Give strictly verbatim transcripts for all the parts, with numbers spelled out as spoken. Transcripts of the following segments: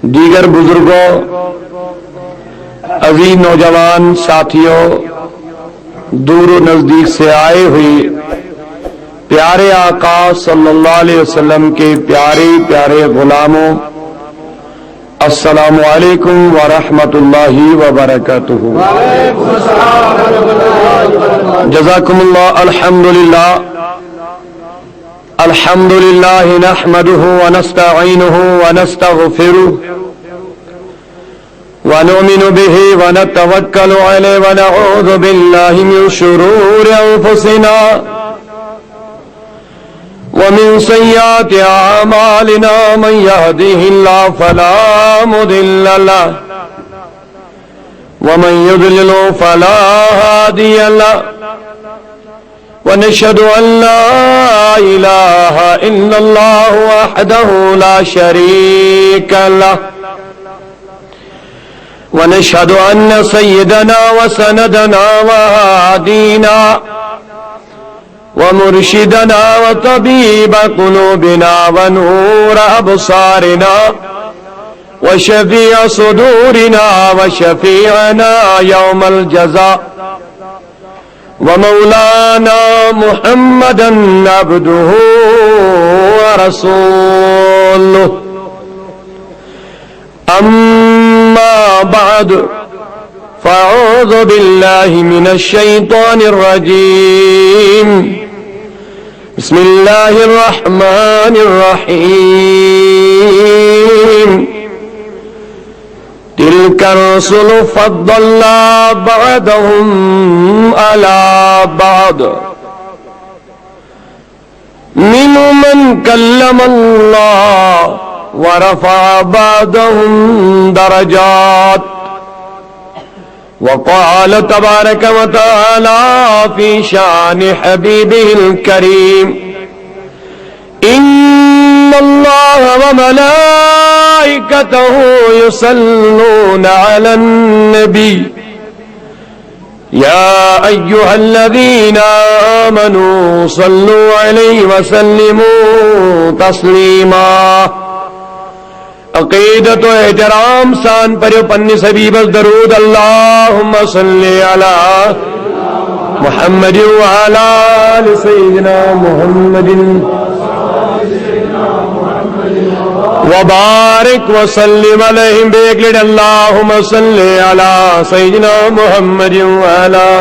دیگر بزرگوں، عزیز نوجوان ساتھیوں، دور و نزدیک سے آئے ہوئے پیارے آقا صلی اللہ علیہ وسلم کے پیارے پیارے غلاموں، السلام علیکم ورحمۃ اللہ وبرکاتہ۔ جزاکم اللہ۔ الحمدللہ، الحمدللہ، نحمده ونستعينه ونستغفره ونؤمن به ونتوكل عليه ونعوذ بالله من شرور أنفسنا ومن سيئات أعمالنا، من يهده الله فلا مضل له ومن يضلل فلا هادي له، ونشهد أن لا إله إلا الله وحده لا شريك له، ونشهد أن سيدنا وسندنا وهادينا ومرشدنا وطبيب قلوبنا ونور أبصارنا وشفيع صدورنا وشفيعنا يوم الجزاء ومولانا محمدا عبده ورسوله. أما بعد، فأعوذ بالله من الشيطان الرجيم. بسم الله الرحمن الرحيم. تلك الرسل فضلنا بعضهم على بعض، منهم من كلم الله ورفع بعضهم درجات، وقال تبارك وتعالى في شأن حبيبه الكريم: إن الله وملائكته يصلون على النبي، يا أيها الذين آمنوا صلوا عليه وسلموا تسليما. عقیدت و احترام سان پٔرِو پننِس حبیبس درود، اللهم صل على محمد وعلى آل سيدنا محمد وبارك وسلم عليهم۔ بیٚیہِ اَکہِ لَٹہِ، اللهم صل على سيدنا محمد وعلى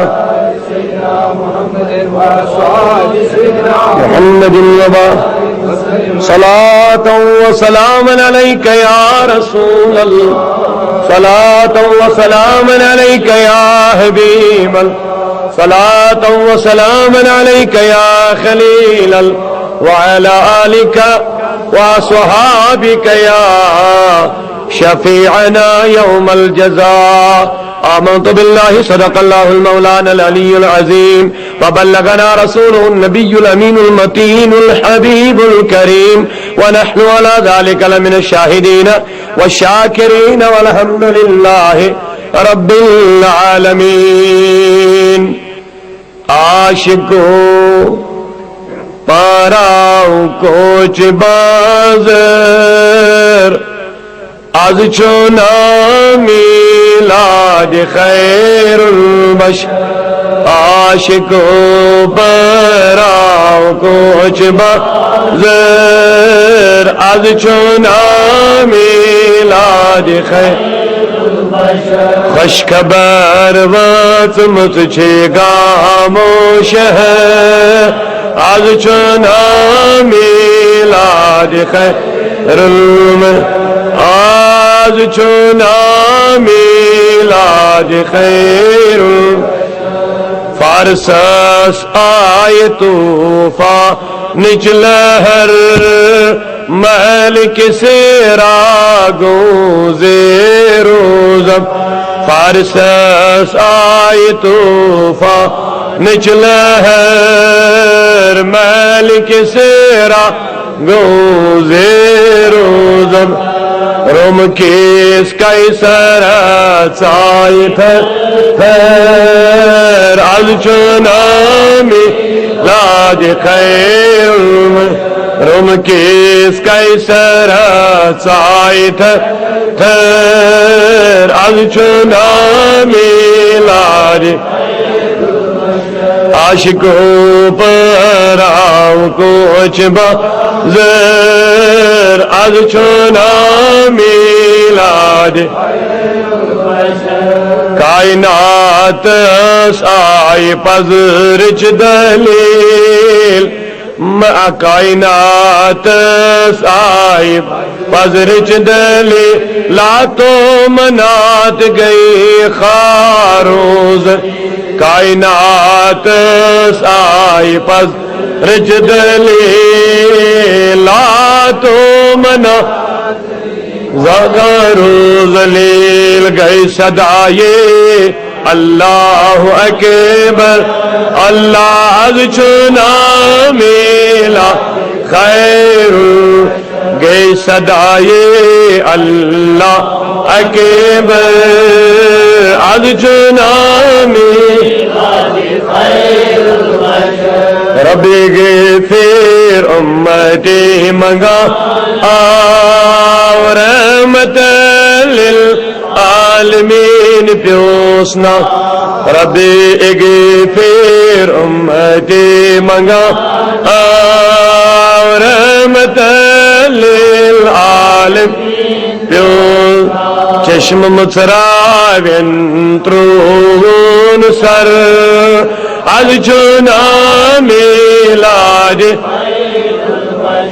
محمد وبارك۔ صلاة وسلاما عليك يا رسول الله، صلاة وسلاما عليك يا حبيب الله، صلاة وسلاما عليك يا خليل الله، وعلى آلك وأصحابك يا شفيعنا يوم الجزاء۔ آمنت بالله، صدق الله المولانا العلي العظيم، وبلغنا رسوله النبي الأمين المتين الحبيب الكريم، ونحن على ذلك لمن الشاهدين والشاكرين، والحمد لله رب العالمين۔ عاشقو پاراو کوچ بازر، از چو نام میلاد خیر البشر۔ عاشقو پاراو کوچ بازر، از چو نام میلاد خیر۔ خوش خبر وٲژمٕژ چھے گاموش ہے، از چو نام میلاد خیر الم-، از چو نام میلاد خیر الم-، فارسس آیہِ طوفانٕچ لہر، ملکہ سیرا گوں زیر و زبر۔ فارسس آیہِ طوفانٕچ لہر، ملکہ سیرا گوں زیر و زبر۔ روم کِس قیصرس آیہِ تھر تھر، از چو نام میلاد خیر الم-، روم کِس قیصرس آیہِ تھر تھر، از چھُ ناو میلاد۔ عاشقو پراو کوچ بازر، از چھُ ناو میلاد۔ کائناتس آیہِ پزرٕچ دلیل، م-، کائناتس آیہِ پزرٕچ دلیل، لاتو منات گٔے خاروز۔ کائناتس آیہِ پزرٕچ دلیل، لاتو منات زغرو ذلیل۔ گٔے صدایے اللہ اکبر، اللہ از چھُ ناو میلاد خیر۔ گٔے صدایے اللہ اکبر، از چھُ ناو میلاد خیر۔ ربی غفیر امتی منگا آو رحمت للعالمین پیوس نا۔ ربی غفیر امتی منگا آو رحمت للعالمین پیوس۔ چشم مژراوین ترون سر، از چھُ ناو میلاد۔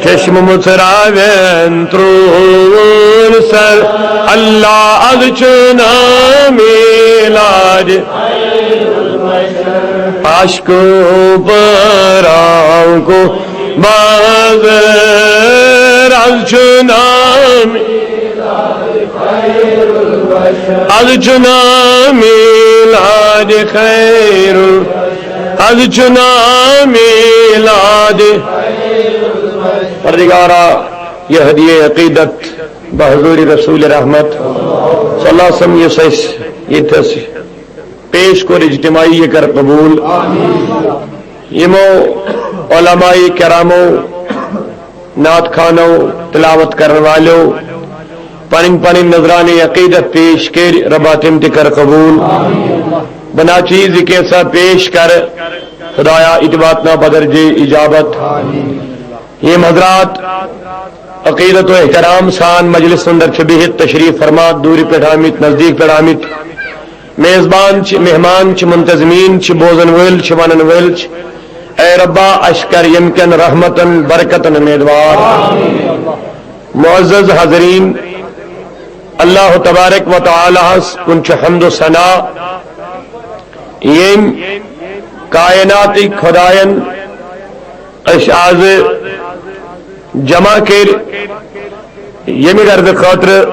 چشم مژراوین ترون سر، اللہ از چھُ ناو میلاد۔ عاشقو پراو کو بازر، از چھُ ناو میلاد۔ از چھُ ناو میلاد خیر، از چھُ ناو میلاد۔ پروردگارا، یہ ہدیہ عقیدت بحضور رسول رحمت صلی اللہ علیہ وسلم یُس اَسہِ ییٚتہِ پیش کوٚر اجتماعی، یہِ کر قبول۔ یِمو علماء کرامو، نعت خوانو، تلاوت کرن والو پنٕنۍ پنٕنۍ نذرانہ عقیدت پیش کٔرۍ، ربا تِم تہِ کر قبول۔ بنا چیز یہِ کینٛژھا پیش کر، خدایا، یہِ تہِ واتناو بدرجہ اجابت۔ یِم حضرات عقیدت و احترام سان مجلس اندر چھِ بِہِتھ، تشریف فرما، دوٗرِ پٮ۪ٹھ آمٕتۍ، نزدیٖک پٮ۪ٹھ آمٕتۍ، میزبان چھِ، مہمان چھِ، منتظمین چھِ، بوزن وٲلۍ چھِ، ونن وٲلۍ چھِ۔ اے ربا، اَسہِ کر ییٚمہِ کٮ۪ن رحمتن، برکتن امیدوار۔ معزز حاضرین، اللہ تبارک و تعالیٰ ہس کُن چھُ حمد و ثنا، ییٚمۍ کائناتٕکۍ خداین أسۍ آز جمع کٔرۍ ییٚمہِ غرضہٕ خٲطرٕ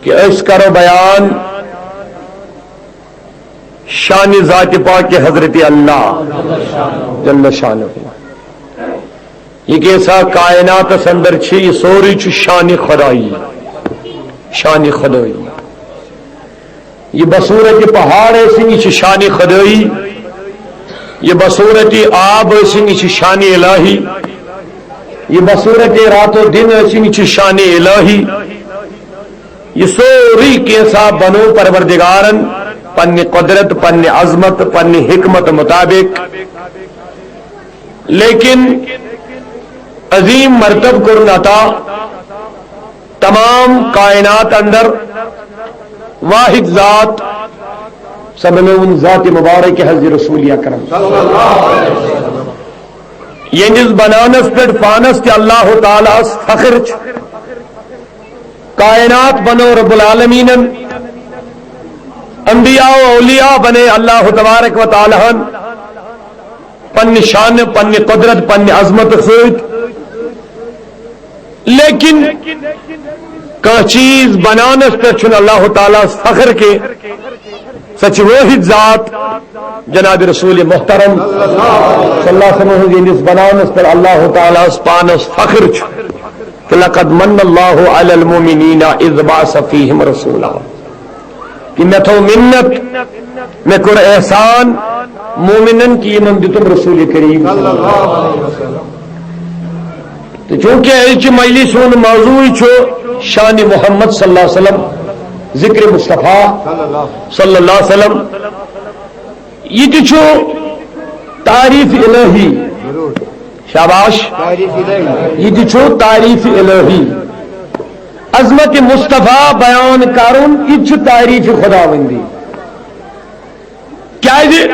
کہِ أسۍ کرو بیان شانِ ذاتِ پاکِ حضرت اللہ جل شانہ۔ یہِ کینٛژھا کائناتس اندر چھِ، یہِ سورُے چھُ شانِ خدائی، شانِ خدائی۔ یہِ بصورت پہاڑ ٲسِن، یہِ چھِ شانِ خدائی۔ یہِ بصورت آب ٲسِن، یہِ چھِ شانِ الہی۔ یہِ بصورت رات و دن ٲسِن، یہِ چھِ شانِ الہی۔ یہِ سورُے کینٛژھا بنو پروردگارن پننہِ قدرت، پننہِ عظمت، پننہِ حکمت مطابق۔ لیکن عظیم مرتب کوٚرُن عطا، تمام کائنات اندر واحد ذات، سۄ بنٲوٕن ذات مبارک حضرت رسول اکرم۔ یہنٛدِس بناونس پٮ۪ٹھ پانس تہِ اللہ تعالیٰ ہس فخر چھُ۔ کائنات بنو رب العالمینن، انبیاء و اولیاء بنے اللہ تبارک و تعالیٰ ہن پننہِ شانہٕ، پننہِ قدرت، پننہِ عظمت سۭتۍ۔ لیکن کانٛہہ چیز بناونس پٮ۪ٹھ چھُنہٕ اللہ تعالیٰ ہس فخر کینٛہہ۔ سۄ چھِ وٲحد ذات جناب رسول محترم صلی اللہ علیہ وسلم ہٕنٛز، ییٚمِس بناونس پٮ۪ٹھ اللہ تعالیٰ ہس پانس فخر چھُ۔ کہ لقد من اللہ علی المؤمنین اذ بعث فیہم رسولا۔ کہ مےٚ تھوٚو منت، مےٚ کوٚر احسان مومنن کہ یِمن دیُتُم رسول کریم۔ تہٕ چونکہ أزچہِ مجلسہِ ہُنٛد موضوع چھُ شان محمد صلی اللہ علیہ وسلم، ذکر مصطفیٰ صلی اللہ علیہ وسلم، یہِ تہِ چھُ تعریف الہی۔ شاباش۔ یہِ تہِ چھُ تعریف الہی۔ عظمت مصطفیٰ بیان کرُن، یہِ تہِ چھُ تعریف خداوندی۔ کیازِ؟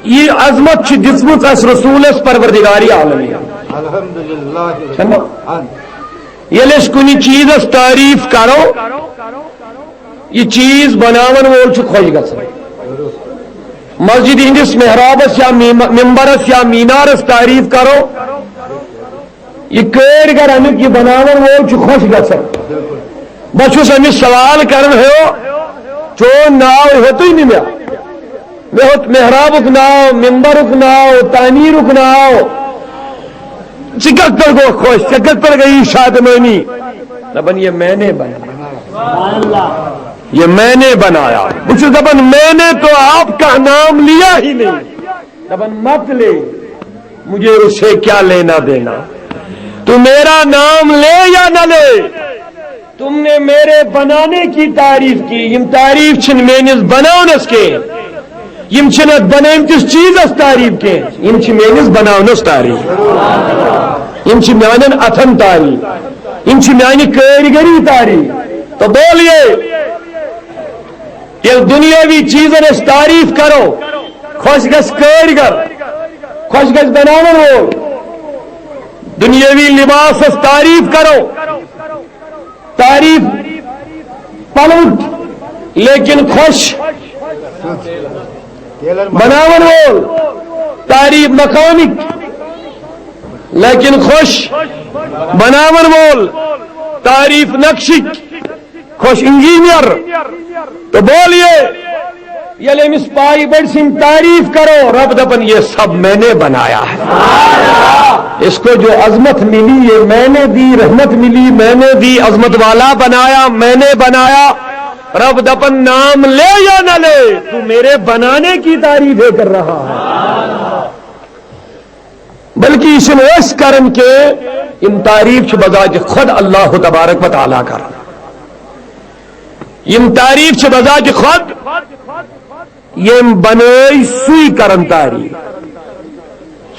یہِ عظمت چھِ دِژمٕژ اَسہِ رسولس پروردگار عالمین۔ الحمدللہ۔ چھَنہٕ؟ ییٚلہِ أسۍ کُنہِ چیٖزس تعریف کرو، یہِ چیٖز بناون وول چھُ خۄش گژھان۔ مسجد ہٕنٛدِس محرابس یا میم-، ممبرس یا مینارس تعریف کرو، یہِ کٲرۍ گر امیُک، یہِ بناون وول چھُ خۄش گژھان۔ بہٕ چھُس أمِس سوال کران، ہے، چون ناو ہیوٚتُے نہٕ مےٚ۔ مےٚ ہیوٚت محرابُک ناو، ممبرُک ناو، تعمیٖرُک ناو۔ ژٕ کتھ پٮ۪ٹھ گوٚو خۄش؟ ژےٚ کتھ پٮ۪ٹھ گٔیی شادمٲنی؟ دپان، یہ میں نے بنایا، یہ میں نے بنایا۔ بہٕ چھُس دپان، میں نے تو آپ کا نام لیا ہی نہیں۔ دپان، مت لے، مجھے اس سے کیا لینا دینا، تو میرا نام لے یا نہ لے، تم نے میرے بنانے کی تعریف کی۔ یِم تعریف چھِنہٕ میٲنِس بناونس کینٛہہ، یِم چھِنہٕ اتھ بنٲومتِس چیٖزس تعریف کینٛہہ، یِم چھِ میٲنِس بناونس تعریف، یِم چھِ میانٮ۪ن اتھن تعریف، یِم چھِ میانہِ کٲرۍگٔری تعریف۔ تو بولیے، ییٚلہِ دُنیٲوی چیٖزن أسۍ تعریٖف کرو، خۄش گژھِ کٲرۍگر، خۄش گژھِ بناون وول۔ دُنیٲوی لباسس تعریٖف کرو، تعریٖف پلوُک، لیکن خۄش بناون وول، تعریٖف مکانٕکۍ، لیکن خۄش بناون وول، تعریٖف نقشٕکۍ، خۄش انجینئر۔ تو بولیے، ییٚلہِ أمِس پایہِ بٔڑۍ سٕنٛدۍ تعریٖف کرو، رب دپان، یہ سب میں نے بنایا ہے۔ اس کو جو عظمت ملی، یہ میں نے دی، رحمت ملی، میں نے دی، عظمت والا بنایا، میں نے بنایا۔ رب دپان، نام لے یا نہ لے، تو میرے بنانے کی تعریفیں کر رہا ہے۔ بلکہ یہِ چھِنہٕ أسۍ کران کینٛہہ، یِم تعریٖف چھِ بذات خۄد اللہ تبارک و تعالیٰ کران۔ یِم تعریٖف چھِ بذات خۄد، ییٚمۍ بنٲے سُے کران تعریٖف۔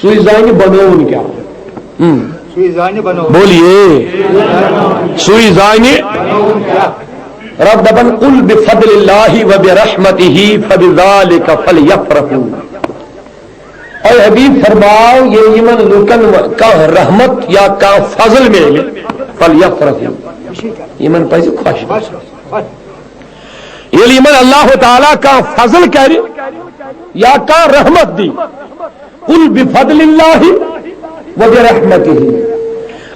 سُے زانہِ بنووُن کیٛاہ۔ ہم۔ سُے زانہِ بنووُن۔ بولیے۔ سُے زانہِ۔ رب دپان، قل بفضل اللہ و برحمتہ فبذالک فلیفرحوا۔ اے حبیب، فرماو، ییٚلہِ یِمن لوٗکن کانٛہہ رحمت یا کانٛہہ فضل میلہِ، فلیفرحوا، یِمن پزِ خۄش گژھُن۔ ییٚلہِ یِمن اللہ تعالیٰ کانٛہہ فضل کرِ یا کانٛہہ رحمت دی، قل بفضل اللہ و برحمتہ۔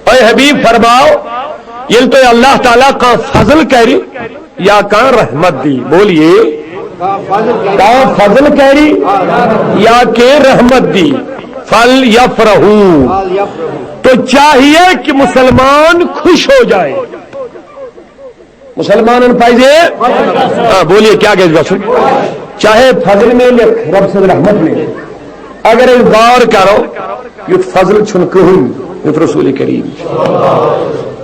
اے حبیب، فرماو، ییٚلہِ تۄہہِ اللہ تعالیٰ کانٛہہ فضل کرِ، یا کانٛہہ رحمت دی، بولیے، کانٛہہ فضل کری یا کہ رحمت دی، فلیفرحوا، تو چاہیے کہ مسلمان خوش ہو جائے۔ مسلمانن پزے، ہاں، بولیے، کیا گژھِ گژھُن؟ چاہے فضل میلہِ، رب سٕنٛز رحمت میلہِ۔ اگر أسۍ غور کرو، یُتھ فضل چھُنہٕ کٕہٕنۍ، یُتھ رسول کریم۔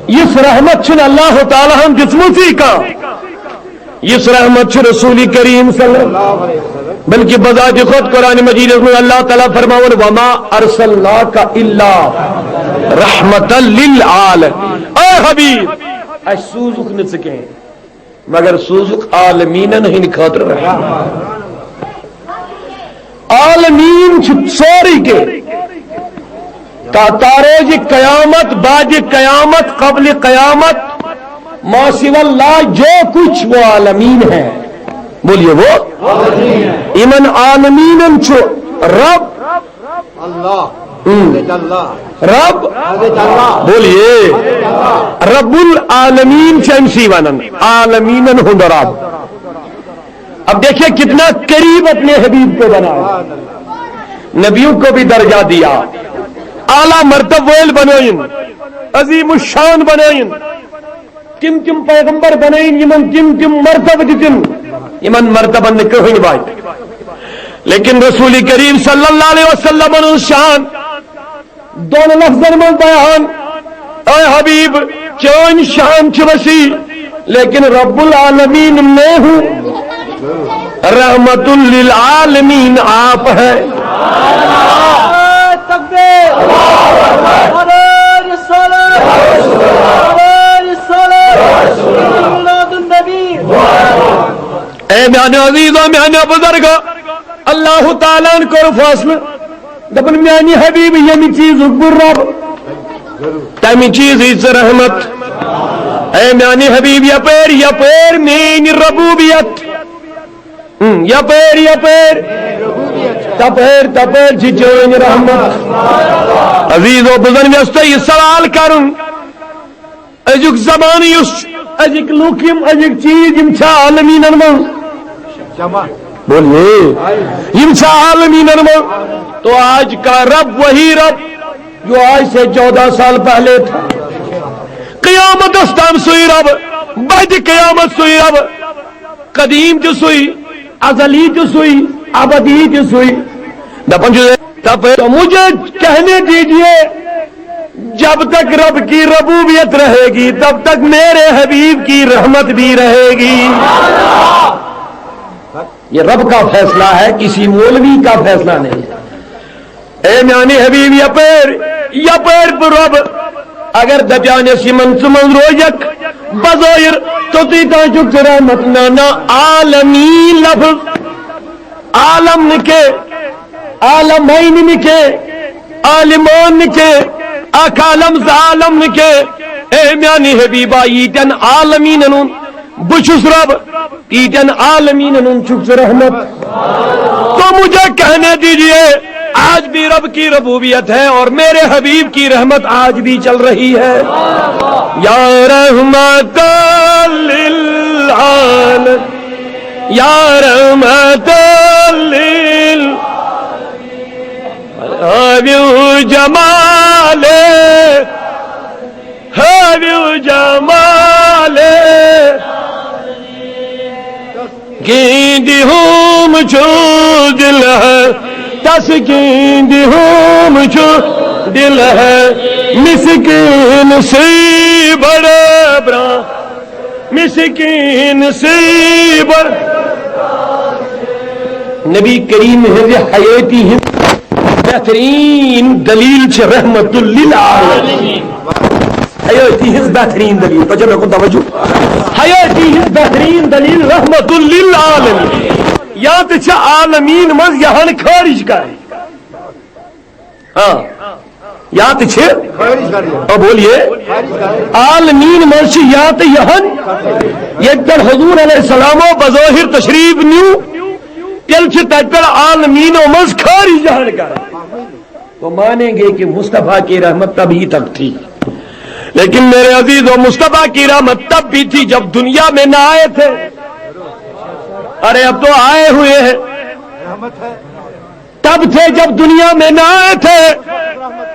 یُس رحمت چھُنہٕ اللہ تعالیٰ ہن دِژمٕژٕے کانٛہہ، یُس رحمت چھُ رسول کریم صلی اللہ علیہ وسلم۔ بلکہ بذات خود قرآن مجیدس منٛز اللہ تعالیٰ فرماوان، وما ارسلناک الا رحمتا للعالمین۔ اے حبیب، اسہِ سوٗزُکھ نہٕ ژٕ کینٛہہ، مگر سوٗزُکھ عالمیٖنن ہٕنٛدِ خٲطرٕ رحمت۔ عالمیٖن چھُ سورُے کینٛہہ۔ تا-، تاروج قیامت، بعد قیامت، قبل قیامت، ما سوی اللہ، جو کچھ وہ عالمین ہے۔ بولیے، وہ؟ یِمن عالمیٖنن چھُ رب اللہ۔ ہم۔ حضرت اللہ۔ رب۔ حضرت اللہ۔ بولیے۔ رب العالمین چھِ أمۍ سٕے وَنان، عالمیٖنن ہُنٛد رب۔ اب دیکھیے کتنا قریب اپنے حبیب کو بنایا، نبیوں کو بھی درجہ دیا، اعلیٰ مرتبہ وٲلۍ بنٲیِن، عظیم الشان بنٲیِن۔ تِم تِم پیغمبر بنٲیِن، یِمن تِم تِم مرتبہٕ دِتِن، یِمن مرتبن نہٕ کٕہٕنۍ واتہِ۔ لیکن رسول کریم صلی اللہ علیہ وسلم ہُنٛد شان دون لفظن منٛز بیان، اے حبیب، چٲنۍ شان چھِ وسیع، لیکن رب العالمین میں ہوں، رحمت للعالمین آپ ہے۔ نعرہ تکبیر، نعرہ رسالت، نعرہ رسالت، میلاد النبی۔ اے میانیو عزیزو، میانیو بزرگو، اللہ تعالیٰ ہن کوٚر فٲصلہٕ، دپان، میانہِ حبیب، ییٚمہِ چیٖزُک بہٕ رب، تمہِ چیٖزٕچ ژٕ رحمت۔ اے میانہِ حبیب، یپٲرۍ، یپٲرۍ میٲنۍ ربوبیت، ہم، یپٲرۍ، یپٲرۍ، تپٲرۍ، تپٲرۍ چھِ چٲنۍ رحمت۔ عزیزو، بہٕ زن یژھٕ تۄہہِ یہِ سوال کرُن، أزیُک زمانہٕ یُس چھُ، أزِکۍ لُکھ یِم، أزِکۍ چیٖز یِم چھا عالمیٖنن منٛز؟ بولیے، یِم چھا عالمیٖنن منٛز؟ تو آج کا رب وہی رب جو آج سے چودہ سال پہلے تھا۔ قیامتس تام سُے رب، بعد قیامت سُے رب، قدیم تہِ سُے، ازلی تہِ سُے، ابدی تہِ سُے۔ دپان چھُ، تب تو مجھے کہنے دیجیے، جب تک رب کی ربوبیت رہے گی، تب تک میرے حبیب کی رحمت بھی رہے گی۔ یہ رب کا فیصلہ ہے، کسی مولوی کا فیصلہ نہیں۔ اے میانہِ حبیب، یپٲرۍ، یپٲرۍ بہٕ رب، اگر دپیانس یِمن ژٕ منٛز روزکھ، بظٲہر توٚتُے تام چھُکھ ژٕ رحمت۔ نہ، نہ، عالمی لفظ، عالم نہٕ کینٛہہ، عالمین نہٕ کینٛہہ، عالمان نہٕ کینٛہہ، اکھ عالم زٕ عالم نہٕ کینٛہہ۔ اے میانہِ حبیبا، ییٖتٮ۪ن عالمیٖنن ہُنٛد بہٕ چھُس رب، تیٖتٮ۪ن عالمیٖنن ہُنٛد چھُکھ ژٕ رحمت۔ تو مجھے کہنے دیجیے، آج بھی رب کی ربوبیت ہے اور میرے حبیب کی رحمت آج بھی چل رہی ہے۔ یا رحمت للعالم، یا رحمت لل، ہاویو جمال، ہاویو جمال۔ گیندِ ہُم چھُ دِل ہے، تس گیندِ ہُم چھُ دِل ہے، مسکین سی بڑ برا، مسکین سی بڑ۔ نبی کریم ہٕنٛزِ حیٲتی ہٕنٛز بہتریٖن دلیل چھِ رحمت للعالمین۔ حیٲتی ہٕنٛز بہتریٖن دلیل، تۄہہِ چھا مےٚ کُن توجہ؟ حیٲتی ہٕنٛز بہتریٖن دلیل رحمت للعالمین۔ یا تہِ چھِ عالمیٖن منٛز یہن خٲرج کرٕنۍ۔ ہاں، یا تہِ چھِ۔ آ، بولیے۔ عالمیٖن منٛز چھِ یا تہِ یہن، ییٚتہِ پٮ۪ٹھ حضور علیہ السلامو بظٲہر تشریف نیوٗ، تیٚلہِ چھِ تتہِ پٮ۪ٹھ عالمیٖنو منٛز خٲرج یہن کرٕنۍ۔ تو مانیں گے کہ مصطفیٰ کی رحمت تبھی تک تھی۔ لیکن میرے عزیزو، مصطفیٰ کی رحمت تب بھی تھی جب دنیا میں نہ آئے تھے۔ ارے، اب تو آئے ہوئے ہیں۔ تب تھے جب دنیا میں نہ آئے تھے۔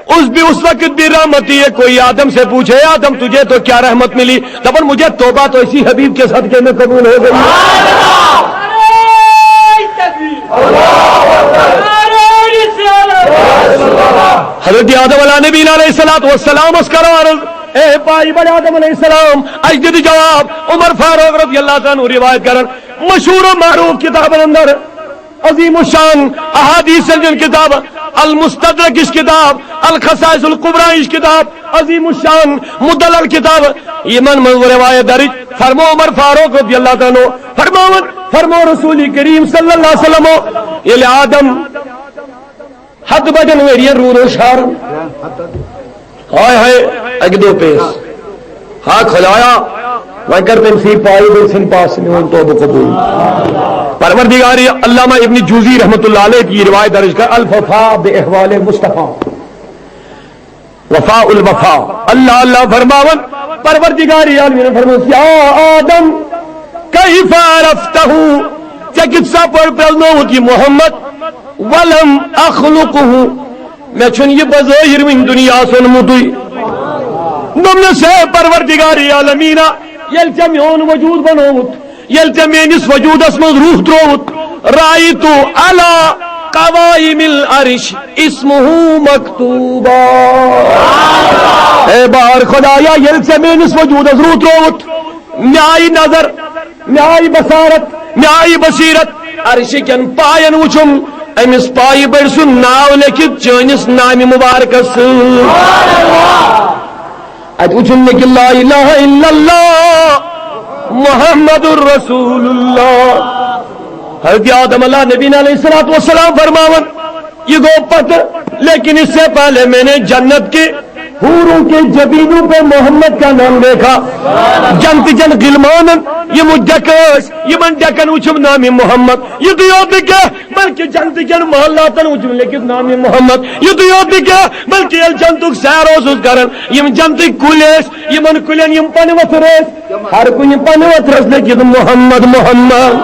اس بھی، اس وقت بھی رحمت تھی۔ یہ کوئی آدم سے پوچھے، "آدم، تجھے تو کیا رحمت ملی؟" دپان، "مجھے توبہ تو اسی حبیب کے صدقے میں قبول ہو گئی ہے۔" حضرت آدم علیٰ نبی علیہ الصلوۃ والسلام اس کرو عرض، اے پائی بڑے آدم علیہ السلام، اجدد جواب۔ عمر فاروق رضی اللہ تعالیٰ عنہ روایت کرن، مشہور و معروف کتاب اندر عظیم الشان احادیث سنجن کتاب، المستدرک اِس کتاب، الخصائص الکبریٰ اِس کتاب، عظیم الشان مدلل کتاب، یمن منٛز روایت درج۔ فرمو عمر فاروق رضی اللہ تعالیٰ عنہ، فرماون، فرمو رسول کریم صلی اللہ علیہ وسلم، ییٚلہِ آدم ہتہٕ بجن ؤرین روٗد اوس شہرن۔ ہاے ہاے، اکہِ دۄہ پیٚیس۔ ہا خدایا، وۄنۍ کر تٔمۍ سٕے پایہِ، تٔمۍ سٕنٛدِ پاسہٕ میون توبہٕ قبول۔ پروردگار، علامہ ابن جوزی رحمۃ اللہ علیہ کی روایت درج کر، الوفاء باحوال مصطفیٰ۔ وفاء الوفاء۔ اللہ اللہ فرماون، پروردگار عالمین فرماون، یا آدم، کیف عرفتہ؟ ژےٚ کِتھ سا پٲٹھۍ پرٛزنووُتھ یہِ محمد؟ ولم اخلقہ، مےٚ چھُنہٕ یہِ بظٲہر وٕنہِ دُنیاہس اوٚنمُتُے۔ دوٚپنس، ہے پروردگار عالمینا، ییٚلہِ ژےٚ میون وجود بنووُتھ، ییٚلہِ ژےٚ میٲنِس وجودس منٛز روح ترووُتھ، رأیت علی عوائم العرش اسمہ مکتوبا۔ اے بار خدایا، ییٚلہِ ژےٚ میٲنِس وجودس روٗ ترٛووُتھ، مےٚ آیہِ نظر، مےٚ آیہِ بصارت، مےٚ آیہِ بصیرت، عرشہِ کٮ۪ن پاین وُچھُم، أمِس پایہِ بٔڑۍ سُنٛد ناو لیکھِتھ چٲنِس نامہِ مُبارکس سۭتۍ۔ اتہِ وُچھُن لیکھِتھ لا الہ الا اللہ محمد رسول اللہ۔ حضرت آدم علیہ نبینا علیہ الصلوۃ والسلام فرماوان، یہ گو پتہ، لیکن اس سے پہلے میں نے جنت کے حوروں کے جبینوں پہ محمد کا نام دیکھا۔ جنت چن غلمانن یِم ڈیکہٕ ٲسۍ، یِمن ڈیکن وُچھُم نام محمد۔ یُتُے یوت نہٕ کینٛہہ، بلکہ جنت چن محلاتن وُچھُم لیکھِتھ نام محمد۔ یُتُے یوت نہٕ کینٛہہ، بلکہ ییٚلہِ جنتُک سیر اوسُس کران، یِم جنتٕکۍ کُلۍ ٲسۍ، یِمن کُلٮ۪ن یِم پنہٕ ؤتھٕر ٲسۍ، ہر کُنہِ پنہٕ ؤتھرس لیکھِتھ محمد، محمد۔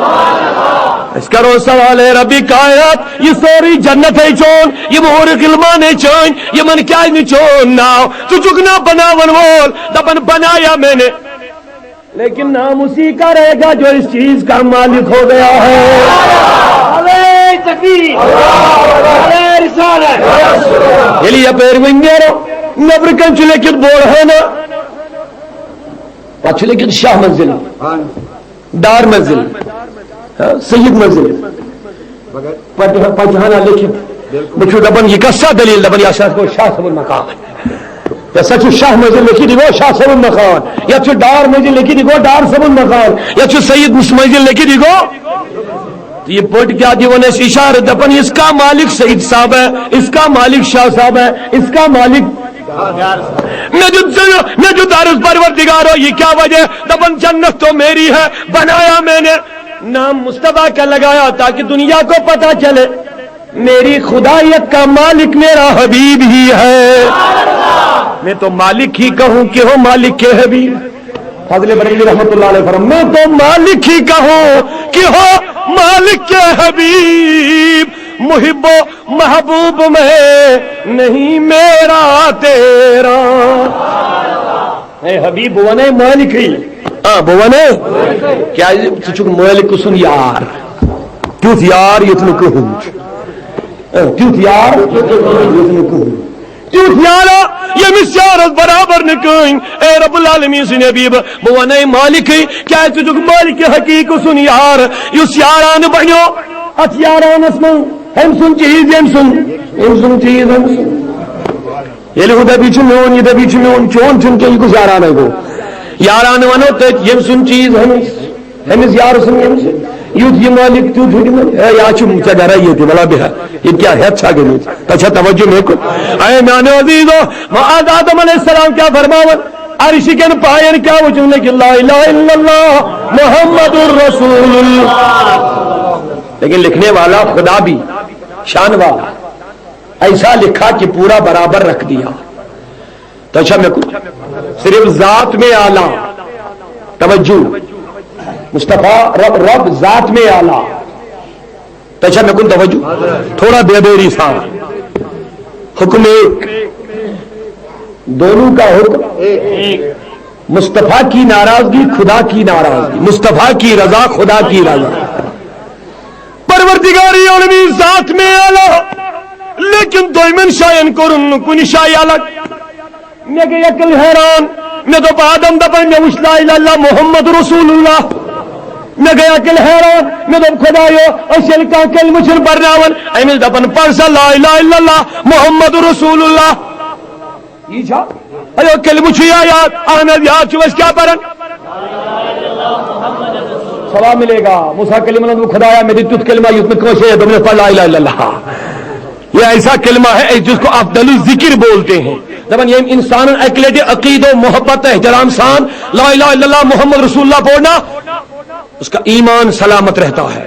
أسۍ کرو سوال، اے ربِ کائنات، یہِ سٲرٕے جنت ہے چون، یِم حورٕ غلمان ہے چٲنۍ، یِمن کیازِ نہٕ چون ناو؟ ژٕ چھُکھ نا بناون وول، دپان بنایا میں نے، لیکن نام اسی کا رہے گا جو اس چیز کا مالک ہو گیا ہے۔ نعرہ تکبیر، نعرہ رسالت۔ ییٚلہِ یپٲرۍ وۄنۍ نیرو، نیبرٕ کنہِ چھُ لیکھِتھ بورہانہ، پتہٕ چھُ لیکھِتھ شاہ منزل، ڈار منزل، ہاں، سید منزل۔ پتہٕ، پتہٕ ہنا لیکھِتھ۔ بہٕ چھُس دپان، یہِ کس سا دلیل؟ دپان، یہِ ہسا گوٚو شاہ صٲبُن مقام۔ یہِ ہسا چھُ شاہ منزل لیکھِتھ، یہِ گوٚو شاہ صٲبُن مقام۔ یتھ چھُ ڈار منزل لیکھِتھ، یہِ گوٚو ڈار صٲبُن مقام۔ یتھ چھُ سید منزل لیکھِتھ، یہِ گوٚو۔ تہٕ یہِ پٔٹۍ کیٛاہ دِوان اَسہِ اِشارٕ؟ دپان، اس کا مالک سید صاحب ہے، اس کا مالک شاہ صاحب ہے، اس کا مالک۔ مےٚ دیُت زٕ، مےٚ دیُت عرض، پروردگارو، یہِ کیٛاہ وجہ؟ دپان، جنت تو میری ہے، بنایا میں نے، نام مصطفیٰ کا لگایا تاکہ دنیا کو پتہ چلے میری خدائیت کا مالک میرا حبیب ہی ہے۔ میں تو مالک ہی کہوں کہ ہو مالک کے حبیب۔ فاضل بریلوی رحمۃ اللہ علیہ فرمایا، میں تو مالک ہی کہوں کہ ہو مالک کے حبیب، محب و محبوب میں نہیں میرا تیرا۔ اے حبیب، بہٕ وَنے مٲلِکٕے۔ آ، بہٕ وَنے۔ کیٛازِ؟ ژٕ چھُکھ مٲلِک سُنٛد یار۔ تیُتھ یار یُتھ نہٕ کٕہٕنۍ چھُ۔ آ، تیُتھ یار یُتھ نہٕ کٕہٕنۍ۔ تیُتھ یارا ییٚمِس یارس برابر نہٕ کٕہٕنۍ۔ اے رب العالمین سٕنٛدۍ حبیب، بہٕ وَنے مٲلِکٕے۔ کیٛازِ؟ ژٕ چھُکھ مٲلِکہِ حقیٖقی سُنٛد یار۔ یُس یارانہٕ بنیو، اتھ یارانس منٛز أمۍ سُنٛد چیٖز، أمۍ سُنٛد، أمۍ سُنٛد چیٖز، أمۍ سُنٛد۔ ییٚلہِ ہُہ دَپہِ، یہِ چھُ میون، یہِ دَپہِ، یہِ چھُ میون، چون چھُنہٕ کینٛہہ، یہِ کُس یارانَے گوٚو؟ یارانہٕ وَنو تٔتھۍ، ییٚمۍ سُنٛد چیٖز، ہُمِس، ہُمِس یارٕ سُنٛد، ییٚمۍ سُنٛد۔ یُتھ یہِ مٲلِک، تیُتھ ہُہ تہِ مٲلِک۔ ہے، یا چھُ ژےٚ گَرَے ییٚتہِ، وَلا بیٚہہ۔ ییٚتہِ کیٛاہ ہٮ۪تھ چھا گٔمٕژ؟ تۄہہِ چھا توجہ مےٚ کُن؟ اے میٛانیو عزیٖزو، معاذ آدم علیہ السلام کیٛاہ فرماوان؟ عرشہِ کٮ۪ن پایَن کیٛاہ وٕچھُن؟ لیکھِتھ، لا الہ الا اللہ محمد رسول اللہ۔ لیکن لکھنے والا خدا بھی، شان والا۔ ایسا لکھا کہ پورا برابر رکھ دیا۔ تو اچھا، میں کچھ صرف ذات میں اعلیٰ۔ توجہ۔ مصطفیٰ رب، رب ذات میں اعلیٰ۔ تو اچھا، میں کن توجہ۔ تھوڑا بیداری سان۔ حکم ایک۔ دونوں کا حکم۔ مصطفیٰ کی ناراضگی، خدا کی ناراضگی۔ مصطفیٰ کی رضا، خدا کی رضا۔ پروردگار عالمی ذات میں اعلیٰ، لیکن دویمن شاین کوٚرُن نہٕ کُنہِ شایہِ الگ۔ مےٚ گٔے عقل حیران، مےٚ دوٚپ آدم دپان مےٚ وٕچھ لا الہ الا محمد رسول اللہ۔ مےٚ گٔے عقل حیران، مےٚ دوٚپ خدایو، أسۍ ییٚلہِ کانٛہہ کلمہٕ چھِنہٕ پرناوان، أمِس دپان پر سا لا الہ الا اللہ محمد رسول اللہ۔ یی چھا؟ ایو کلمہٕ چھُ یا یاد؟ اہن حظ، یاد چھُ، أسۍ کیٛاہ پران؟ ثواب ملے گا۔ موسیٰ کلیمن ووٚن، خدایا، مےٚ دِ تیُتھ کلمہ یُتھ نہٕ کٲنٛسہِ یاد، دوٚپُن، یَتھ پَر لا الہ الا اللہ۔ یہ ایسا کلمہ ہے جس کو افضل الذکر بولتے ہیں۔ دپان، ییٚمۍ انسانن اکہِ لٹہِ عقیدٕ و محبت احترام سان لا الہ الا اللہ محمد رسول اللہ پوٚر نا، اس کا ایمان سلامت رہتا ہے۔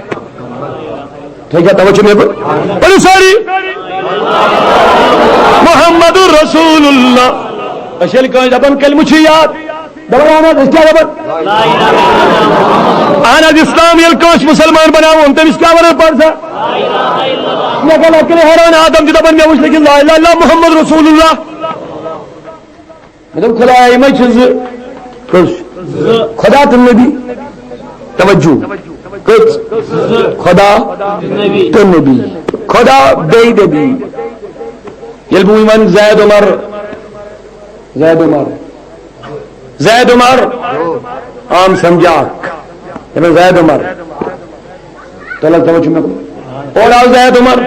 تھوڑا توجہ میں بول۔ بولو ساری۔ محمد رسول اللہ۔ أسۍ ییٚلہِ کٲنٛسہِ دپان کلمہٕ چھُ یاد، دپان اہن حظ، أسۍ کیٛاہ دپان؟ اہن حظ، اسلام ییٚلہِ کٲنٛسہِ مسلمان بناوُن، تٔمِس کیٛاہ ونان پرزا؟ مےٚ گوٚو لۄکٹہِ حیران، آدم چھُ دپان، مےٚ وٕچھ لیکن لا الہ الا محمد رسول اللہ۔ مےٚ دوٚپ، خدایا، یِمے چھِ زٕ۔ کٔژ؟ خدا تہٕ نبی۔ توجہ۔ کٔژ؟ خدا تہٕ نبی۔ خدا بیٚیہِ دٔبی۔ ییٚلہِ بہٕ وۄنۍ وَنہٕ زید عمر، زید عمر، زید عمر، عام سمجھا اکھ۔ ییٚلہِ زید عمر، تَلہٕ حظ توجہ مےٚ کُن۔ اورٕ آو زید عمر،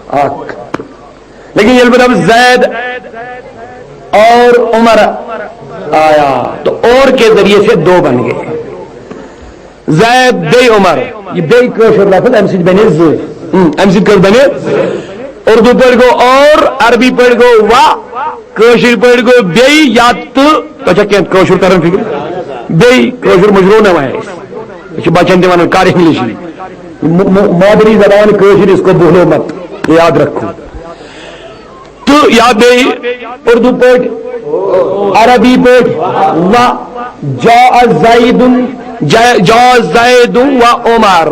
اکھ۔ لیکن ییٚلہِ بہٕ دَپہٕ زید اور عمر آیا، تو اور کے ذریعے سے دو بن گئے۔ زید بیٚیہِ عمر، یہِ بیٚیہِ کٲشُر لفظ، اَمہِ سۭتۍ بنے زٕ۔ ہم، اَمہِ سۭتۍ کٔژ بنے؟ اردو پٲٹھۍ گوٚو اور، عربی پٲٹھۍ گوٚو و، کٲشِر پٲٹھۍ گوٚو بیٚیہِ یا تہٕ۔ تۄہہِ چھا کینٛہہ کٲشُر تران فِکرِ؟ بیٚیہِ کٲشُر مٔشرو نہ وۄنۍ اَسہِ۔ أسۍ چھِ بچن تہِ وَنان، کر انگلش۔ م-، م-، مادری زبان کٲشِر، اس کو بھولو مت، یاد رکھو۔ تہٕ یا بیٚیہِ اردو پٲٹھۍ، عربی پٲٹھۍ، و جاء زیدن، جا-، جاء زیدن و عمر،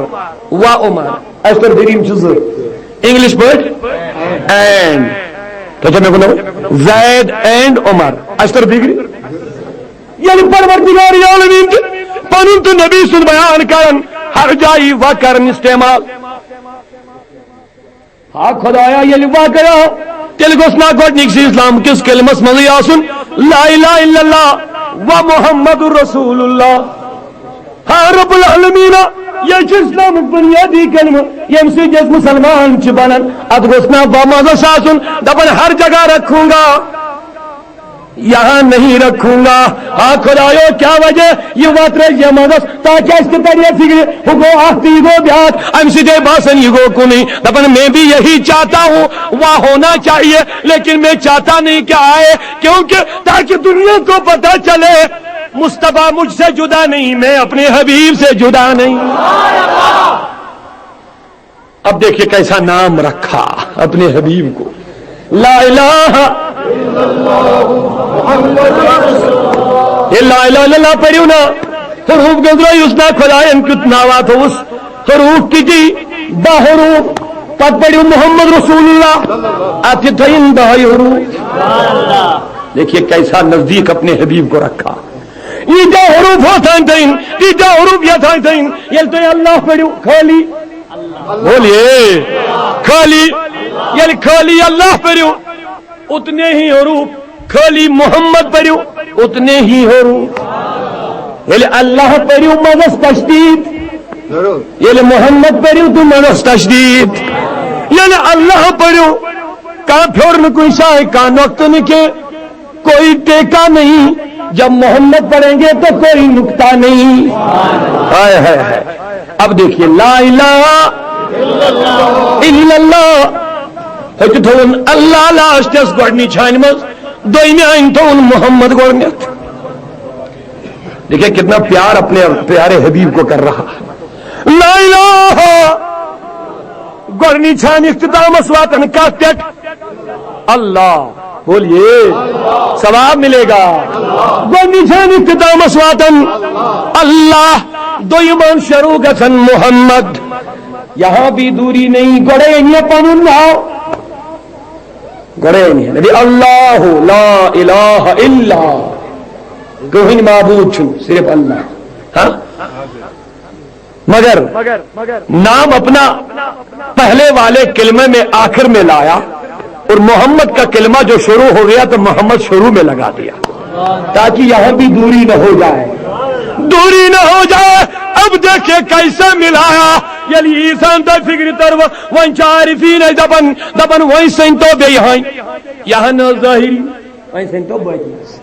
و عمر۔ اَسہِ تر فِکرِ یِم چھِ زٕ۔ انگلش پٲٹھۍ اینڈ۔ تۄہہِ چھا مےٚ ووٚنمُت؟ زید اینڈ عمر۔ اَسہِ تر فِکرِ۔ ییٚلہِ پروردگار عالمین تہِ پنُن تہٕ نبی سُنٛد بیان کران، ہر جایہِ و کران استعمال۔ ہا خدایا، ییٚلہِ واقعہ، تیٚلہِ گوٚژھ نا گۄڈٕنِکسٕے اسلام کِس کلمس منٛزٕے آسُن، لا الہ الا اللہ و محمد رسول اللہ۔ ہا رب العالمین، یہِ چھُ اسلامُک بنیادی کلمہٕ، ییٚمہِ سۭتۍ أسۍ مُسلمان چھِ بنان۔ اتھ گوٚژھ نا و منٛزس آسُن، دپان ہر جگہ رکھوں گا، یہاں نہیں رکھوں گا۔ ہا خدایو، کیا وجہ؟ یہِ وتھ رٔج یہِ منٛزس، تاکہ اَسہِ تہِ ترِ ہے فِکرِ، ہُہ گوٚو اکھ تہٕ یہِ گوٚو بیٛاکھ۔ اَمہِ سۭتۍ ہے باسان یہِ گوٚو کُنُے۔ دپان، میں بھی یہی چاہتا ہوں، وہاں ہونا چاہیے، لیکن میں چاہتا نہیں کیا ہے، کیونکہ تاکہ دنیا کو پتہ چلے، مصطفیٰ مجھ سے جدا نہیں، میں اپنے حبیب سے جدا نہیں۔ اب دیکھیے کیسا نام رکھا اپنے حبیب کو، لا الہ۔ یہ لا الہ الا اللہ پڑھیو نا، حروف گندرو اس نا خدائن کیُتھ ناو اتھ اوس، حروف تہِ دی، دہ حروف، پتہٕ پڑھیو محمد رسول اللہ، اتھ تہِ تھٲیِن دہے حروف۔ دیکھیے کیسا نزدیک اپنے حبیب کو رکھا۔ ییٖتیٛاہ حروف ہوتھان تھٲیِن، تیٖتیٛاہ حروف یتھان تھٲیِن، ییٚلہِ تُہۍ اللہ پٔرِو خٲلی، بولیے، خٲلی، ییٚلہِ خٲلی اللہ پٔرِو، اتنے ہی حروف، خٲلی محمد پٔرِو، اتنے ہی حروف۔ ییٚلہِ اللہ پٔرِو، منٛزس تشدید۔ ییٚلہِ محمد پٔرِو تہٕ منٛزس تشدید۔ ییٚلہِ اللہ پٔرِو، کانٛہہ پھیوٚر نہٕ کُنہِ جایہِ، کانٛہہ نۄقطہٕ نہٕ کینٛہہ۔ کوئی ٹیکہ نہیں، جب محمد پڑھیں گے تو کوئی نقطہ نہیں۔ ہائے، ہائے، ہائے۔ اب دیکھیے، لا الہ الا اللہ۔ ہُتہِ تھوٚوُن اللہ لاسٹس گۄڈنِچ ہانہِ منٛز، دوٚیمہِ ہانہِ تھوٚوُن محمد گۄڈنیتھ۔ دیکھیے، کتنا پیار اپنے پیارے حبیب کو کر رہا۔ لا الہ۔ گۄڈنی چھان اختتامس واتن کتھ پٮ۪ٹھ؟ اللہ۔ بولیے، ثواب ملے گا۔ گۄڈنی چھان اختتامس واتن اللہ، دوٚیِم شروع گژھن محمد۔ یہاں بھی دوری نہیں، گۄڈے أنِو پنُن ناو۔ گۄڈے أنِو۔ نبی اللہ، لا الہ الا، کٕہٕنۍ معبوٗد چھُنہٕ، صرف اللہ۔ ہاں؟ مگر نام اپنا پہلے والے کلمے میں آخر میں لایا اور محمد کا کلمہ جو شروع ہو گیا تو محمد شروع میں لگا دیا، تاکہ یہاں بھی دوری نہ ہو جائے، دوری نہ ہو جائے۔ اب دیکھیے کیسے ملایا، ییٚلہِ عیسیٰ ہن تۄہہِ فِکرِ تٔر، وۄنۍ چھِ عارفیٖن اَسہِ دَپان، دَپان، وۄنۍ سٔنۍ تو بیٚیہِ ہن، یہِ ہن ٲس ظٲہِری، وۄنۍ سٔنۍ تو باقٕے۔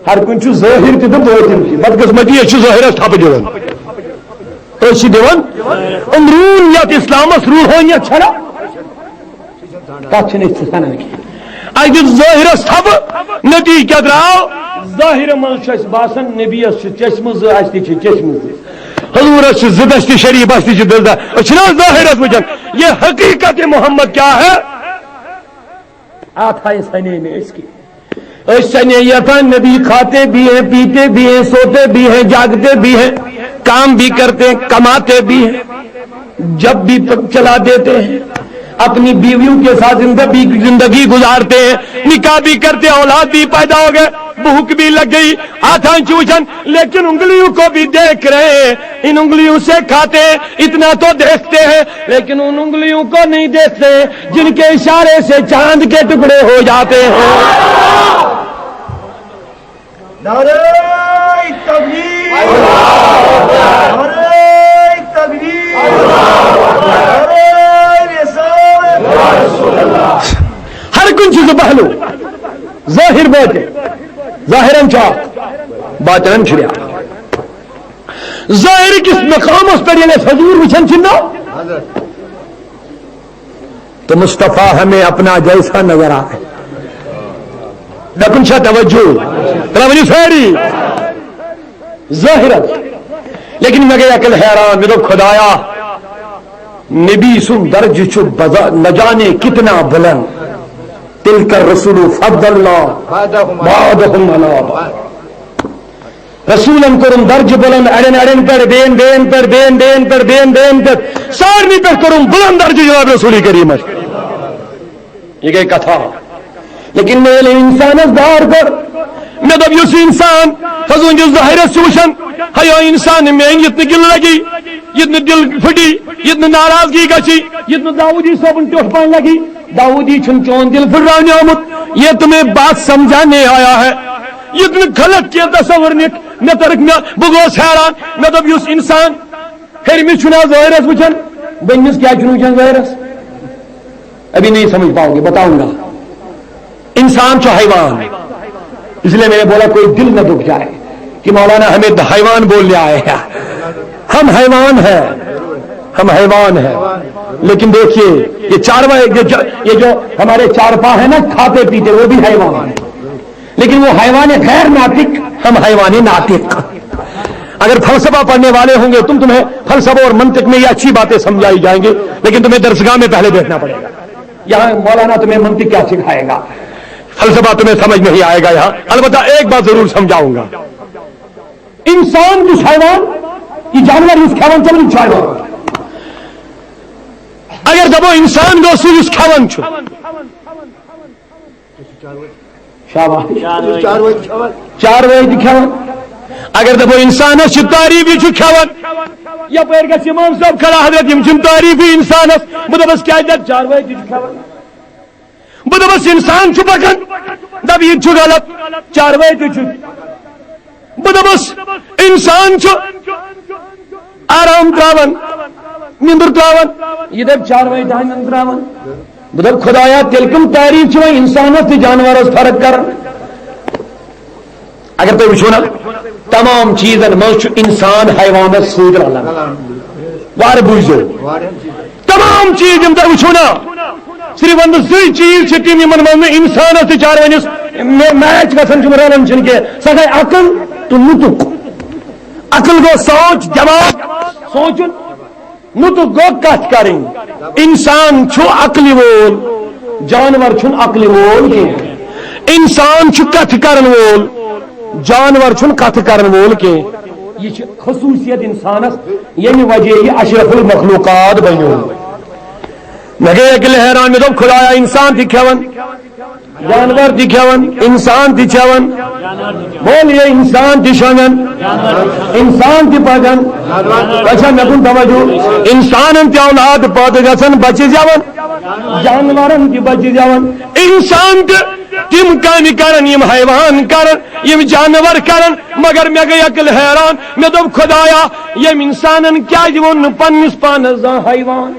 ہر کُنہِ چھُ ظٲہِر تہِ تہٕ بٲطِن تہِ۔ بدقٕسمتی، أسۍ چھِ ظٲہِرس تھپہٕ دِوان۔ أسۍ چھِ دِوان۔ یِم روٗنۍ یَتھ اِسلامس روٗحٲنیت چھَنا؟ تَتھ چھِنہٕ أسۍ سَنان کینٛہہ۔ اَسہِ دیُت ظٲہِرس تھپہٕ، نتیٖجہٕ کیٛاہ درٛاو؟ ظٲہِرٕ منٛز چھُ اَسہِ باسان نبیَس چھِ چشمہٕ زٕ، اَسہِ تہِ چھِ چشمہٕ زٕ۔ حضوٗرس چھِ زٕ دستی شریٖف، اَسہِ تہِ چھِ دٔزدار۔ أسۍ چھِنہٕ حظ ظٲہِرس وٕچھان؟ یہ حقیقت محمد کیا ہے؟ آتا ہے سنے میں اس کی۔ اس سنے یتھا نبی کھاتے بھی ہیں، پیتے بھی ہیں، سوتے بھی ہیں، جاگتے بھی ہیں، کام بھی کرتے ہیں، کماتے بھی ہیں، جب بھی پ-، چلا دیتے ہیں۔ اپنی بیویوں کے ساتھ زندگی گزارتے ہیں، نکاح بھی کرتے ہیں، اولاد بھی پیدا ہو گئے، بھوک بھی لگ گئی، ہاتھاں چوچن، لیکن انگلیوں کو بھی دیکھ رہے ہیں، ان انگلیوں سے کھاتے ہیں، اتنا تو دیکھتے ہیں، لیکن ان انگلیوں کو نہیں دیکھتے جن کے اشارے سے چاند کے ٹکڑے ہو جاتے ہیں۔ نعرہ تکبیر، نعرہ تکبیر، نعرہ رسالت۔ ہر کُنہِ چیٖزٕ پہلو، ظٲہِر باطن، ظٲہِرن چھُ اکھ، باطنن چھُ بیٛاکھ۔ ظٲہِر کِس مقامس پٮ۪ٹھ ییٚلہِ أسۍ حضوٗر وٕچھان چھِ نا، تو مصطفیٰ ہمیں اپنا جیسا نظر آئے۔ دپن چھا توجہ؟ ترٛاوان یہِ سٲری ظٲہِرن۔ لیکن مےٚ گٔے عقل حیران، مےٚ دوٚپ، خدایا، نبی سُنٛد درجہٕ چھُ بزا-، نہ جانے کتنا بلند۔ تلک الرسل فضلنا بعضهم على بعض۔ رسولن کوٚرُن درجہٕ بلند اڑٮ۪ن اڑٮ۪ن پٮ۪ٹھ، بیٚین بیٚین پٮ۪ٹھ، بیٚین بیٚین پٮ۪ٹھ، بیٚین بیٚین پٮ۪ٹھ، سارنٕے پٮ۪ٹھ کوٚرُن بلند درجہٕ جناب رسول کریٖمس۔ یہِ گٔے کتھا۔ لیکن مےٚ ییٚلہِ انسانس دار کوٚر، مےٚ دوٚپ، یُس انسان حضوٗر ظٲہِرس چھُ وٕچھان، ہیو انسان میٲنۍ یُتھ نہٕ گِلہٕ لگی، یُتھ نہٕ دِل پھٹی، یُتھ نہٕ ناراضگی گژھی، یُتھ نہٕ داوودی صٲبُن ٹیوٚٹھ پانہٕ لگی، داوودی چھُنہٕ چون دِل پھٹراونہِ آمُت، یہ تمہیں بات سمجھانے آیا ہے۔ یُتھ نہٕ غلط کینٛہہ تصور نِکھ، مےٚ تٔرٕکھ مےٚ، بہٕ گوس حیران، مےٚ دوٚپ، یُس انسان ہیٚرمِس چھُنہٕ آز ظٲہِرس وٕچھان، بٔنمِس کیٛازِ چھُنہٕ وٕچھان ظٲہِرس؟ ابھی نہیں سمجھ پاؤ گے، بتاؤں گا۔ انسان چھُ حیوان، اس لیے میں نے بولا کوئی دل نہ دکھ جائے کہ مولانا ہمیں حیوان بولنے آئے ہیں۔ ہم حیوان ہیں، ہم حیوان ہیں۔ لیکن دیکھیے، یہ چاروائے، یہ جو، یہ جو ہمارے چارپا ہے نا، کھاتے پیتے، وہ بھی حیوان ہے۔ لیکن وہ حیوان غیر ناطق، ہم حیوان ناطق۔ اگر فلسفہ پڑھنے والے ہوں گے تم، تمہیں فلسفہ اور منطق میں یہ اچھی باتیں سمجھائی جائیں گی، لیکن تمہیں درسگاہ میں پہلے بیٹھنا پڑے گا۔ یہاں مولانا تمہیں منطق کیا سکھائے گا، فلسفہ تمہیں سمجھ نہیں آئے گا یہاں۔ البتہ ایک بات ضرور سمجھاؤں گا، انسان یُس حیوان، یہ جانور یُس کھیوان چھُ، یہِ چھُ حیوان۔ اگر دپو انسان گوٚو سُہ یُس کھیوان چھُ، شاباش۔ چاروٲے تہِ کھٮ۪وان۔ اگر دپو انسانس چھِ تعریف، یہِ چھُ کھٮ۪وان، یپٲرۍ گژھِ امام صٲب کھڑا، حضرت، یِم چھِنہٕ تعریفی انسانس۔ بہٕ دپس، کیٛازِ؟ دپ، چاروٲے تہِ چھِ کھٮ۪وان۔ بہٕ دپس، انسان چھُ پکان، دپ، یہِ تہِ چھُ غلط، چاروٲے تہِ چھُ۔ بہٕ دپس، انسان چھُ آرام تراوان، نِندُر تراوان، یہِ دپہِ چاروٲے تہِ نِندُر تراوان۔ بہٕ دَپہٕ، خۄدایا، تیٚلہِ کٕم تعریٖف چھِ وۄنۍ اِنسانَس تہٕ جانوَرَس فرق کَران؟ اگر تُہۍ وٕچھِو نہ، تمام چیٖزَن منٛز چھُ اِنسان حیوانَس سۭتۍ رَلان۔ وارٕ بوٗزِو، تمام چیٖز یِم تُہۍ وٕچھِو نہ، صرف وَنہٕ بہٕ زٕے چیٖز چھِ تِم، یِمَن منٛز نہٕ اِنسانَس تہٕ چاروٲنِس مے-، میچ گژھان چھِ، رَلان چھِنہٕ کینٛہہ۔ سۄ گٔے عقل تہٕ نُطُق۔ عقل گوٚو سونٛچ، دٮ۪ماغ، سونٛچُن۔ نُطُق گوٚو کتھ کرٕنۍ۔ انسان چھُ عقلہِ وول، جانور چھُنہٕ عقلہِ وول کینٛہہ۔ انسان چھُ کتھٕ کرن وول، جانور چھُنہٕ کتھٕ کرن وول کینٛہہ۔ یہِ چھِ خصوٗصیت انسانس، ییٚمہِ وجہ یہِ اشرف المخلوقات بنیو۔ مےٚ گٔے اکہِ لہران، مےٚ دوٚپ، خدایا، انسان تہِ کھٮ۪وان، جانور تہِ کھٮ۪وان، انسان تہِ چٮ۪وان۔ بول، یہِ انسان تہِ شۄنٛگان، انسان تہِ پکان۔ اچھا، مےٚ کُن توجہ۔ انسانن تہِ اولاد پٲدٕ گژھان، بچہِ زٮ۪وان، جانورن تہِ بچہِ زٮ۪وان۔ انسان تہِ تِم کامہِ کران، یِم حیوان کران، یِم جانور کران۔ مگر مےٚ گٔے عقل حیران، مےٚ دوٚپ، خدایا، ییٚمۍ انسانن کیازِ ووٚن نہٕ پننِس پانس زانٛہہ حیوان؟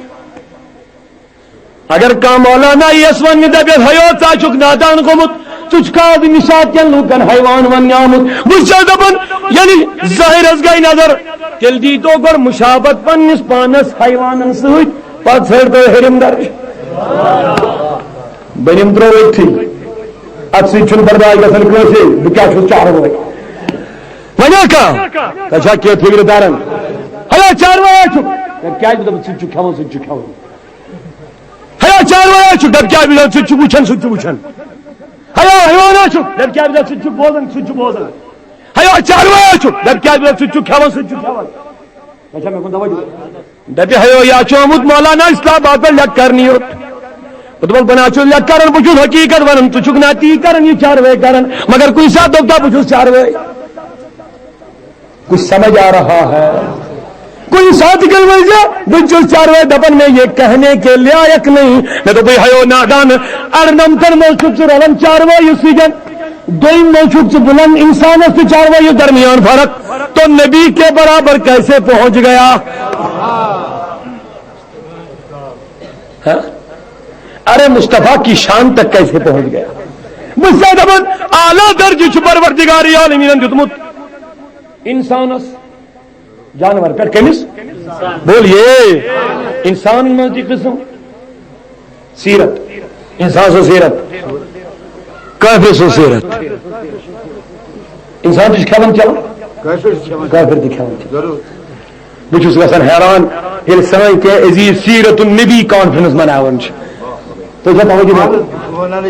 اگر کانٛہہ مولانا یِیَس وَننہِ دَپٮ۪س، ہیو، ژٕ ہا چھُکھ نادان گوٚمُت، ژٕ چھُکھ آز نِشاط کٮ۪ن لوٗکَن حیوان وَننہِ آمُت۔ بہٕ چھُسَس دَپان، ییٚلہِ ظٲہِرَس گٔے نظر، تیٚلہِ دیٖتو گۄڈٕ مُشابہت پنٛنِس پانَس حیوانَن سۭتۍ، پَتہٕ ژھٲرۍ تو ہیٚرِم درٕج۔ بٔنِم ترٛوو أتھی۔ اَتھ سۭتۍ چھُنہٕ برداش گژھان کٲنٛسے، بہٕ کیٛاہ چھُس چاروٲے؟ وَنیٛا کانٛہہ؟ تۄہہِ چھا کینٛہہ فِکرِ تَران؟ ہیو، چاروٲے ہا چھُکھ۔ ہے، کیٛازِ؟ بہٕ دَپہٕ، ژٕ تہِ چھُکھ کھٮ۪وان، سُہ تہِ چھُ کھٮ۪وان۔ ہیا چاروٲے ہا چھُکھ، دَپہِ کیٛاہ بِزا، سُہ تہِ چھُ وٕچھان، سُہ تہِ چھُ وٕچھان۔ ہیا حیوان ہا چھُکھ، دَپہِ کیٛاہ بِزا، سُہ تہِ چھُ بوزان، سُہ تہِ چھُ بوزان۔ ہیا چاروٲے ہا چھُکھ، دَپہِ کیٛاہ بِزا، سُہ تہِ چھُ کھٮ۪وان، سُہ تہِ چھُ کھٮ۪وان۔ اچھا، مےٚ کُن توجہ۔ دَپہِ ہیو، یہِ ہا چھُ آمُت مولانا اسلام آباد پٮ۪ٹھ لیکچر کرنہِ یوت۔ دوٚپُن، بہٕ نہ چھُس لیٚکھ کران، بہٕ چھُس حقیٖقت وَنان، ژٕ چھُکھ نہ تی کران، یہِ چاروٲے کران۔ مگر کُنہِ ساتہٕ دوٚپتا، بہٕ چھُس چاروٲے۔ کچھ سمجھ آ رہا ہے؟ کُنہِ ساتہٕ کٔرۍ وۄنۍ زِ بہٕ چھُس چاروٲے دَپان، مےٚ یہِ کہنے کے لایق نہیں۔ مےٚ دوٚپُے، ہیو نادان، اَرنَمتَن منٛز چھُکھ ژٕ رَلان چاروٲیِس سۭتۍ، دوٚیِم منٛز چھُکھ ژٕ بُلند اِنسانَس تہٕ چاروٲیِس درمیان فرق، تو نبی کے برابر کیسے پہنچ گیا؟ ہاں؟ ارے مصطفیٰ کی شان تک کیسے پہنچ گیا؟ بہٕ چھُسے دَپان، اعلیٰ درجہٕ چھُ پروردگار عالمیٖنَن دیُتمُت اِنسانَس، جانور پٮ۪ٹھ۔ کٔمِس؟ بولیے، اِنسانَن منٛز تہِ قٕسٕم۔ سیٖرت، اِنسان سٕنٛز سیٖرت، کٲفِر سٕنٛز سیٖرت۔ اِنسان تہِ چھُ کھٮ۪وان چٮ۪وان، کٲفِر تہِ کھٮ۪وان چٮ۪وان۔ بہٕ چھُس گژھان حیران، ییٚلہِ سٲنۍ کینٛہہ عزیٖز سیٖرت النبی کانفرنس مناوان چھِ۔ تُہۍ چھا توجہ دِوان؟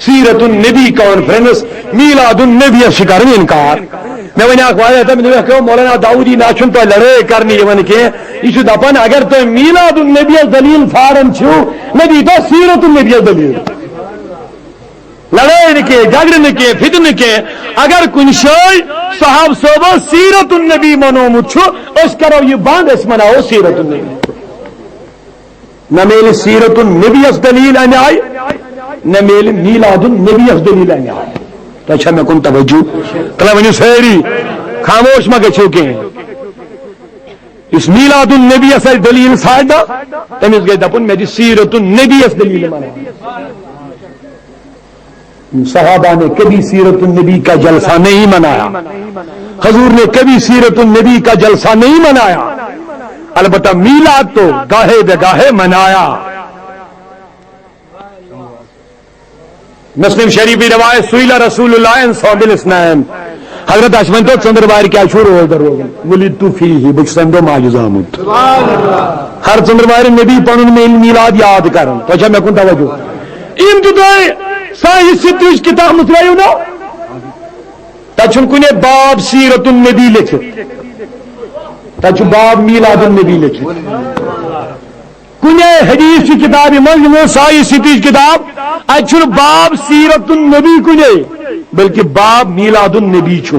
سیٖرت النبی کانفرنس، میٖلاد النبیَس چھِ کران اِنکار۔ مےٚ وَنہِ اکھ واریاہ تہٕ مےٚ دوٚپ، مولانا داوودی، نہ چھُنہٕ تۄہہِ لڑٲے کرنہِ یِوان کینٛہہ۔ یہِ چھُ دَپان، اگر تُہۍ میٖلاد النبیَس دٔلیٖل ژھانڈان چھِو، مےٚ دیٖتو سیٖرت النبیَس دٔلیٖل۔ لڑٲے نہٕ کینٛہہ، جھگڑٕ نہٕ کینٛہہ، فتنہٕ نہٕ کینٛہہ۔ اگر کُنہِ جایہِ صحابہٕ صٲبو سیٖرت النبی منومُت چھُ، أسۍ کرو یہِ بنٛد، أسۍ مناوو سیٖرت النبی۔ نہ میلہِ سیٖرت النبیَس دٔلیٖل اَمہِ آیہِ، نہ میلہِ میٖلاد النبیَس دٔلیٖل اَمہِ آیہِ۔ تۄہہِ چھا مےٚ کُن توجہ؟ تَلے ؤنِو سٲری، خاموش ما گٔژھِو کینٛہہ۔ یُس میٖلاد النبیَس آسہِ دٔلیٖل ژھانڈان، تٔمِس گژھِ دَپُن، مےٚ دِ سیٖرت النبیَس دٔلیٖل بناو۔ صحابہ نے کبھی سیرت النبی کا جلسہ نہیں منایا، حضور نے کبھی سیرت النبی کا جلسہ نہیں منایا، البتہ میلاد تو گاہے بگاہے منایا۔ مسلم شریف کی روایت، سئل رسول اللہ عن صوم الاثنین، حضرت اَسہِ ؤنۍ تو، ژٔنٛدٕروارِ کیٛازِ چھُو روزدر روزان؟ ولدت فیہ، بہٕ چھُس تَمہِ دۄہ ماجہِ زامُت۔ ہر ژٔنٛدٕروارِ نبی پنُن میل-، میلاد یاد کران۔ تۄہہِ چھا مےٚ کُن توجہ؟ یِم تہِ تۄہہِ ساحِ سترٕچ کِتاب مُژرٲیِو نا، تَتہِ چھُنہٕ کُنے باب سیرت النبی لیکھِتھ، تَتہِ چھُ باب میلاد النبی لیکھِتھ۔ کُنے حدیث چہِ کِتابہِ منٛز، یِمو ساحِ سترٕچ کِتاب، اَتہِ چھُنہٕ باب سیرت النبی کُنے، بلکہ باب میلاد النبی چھُ۔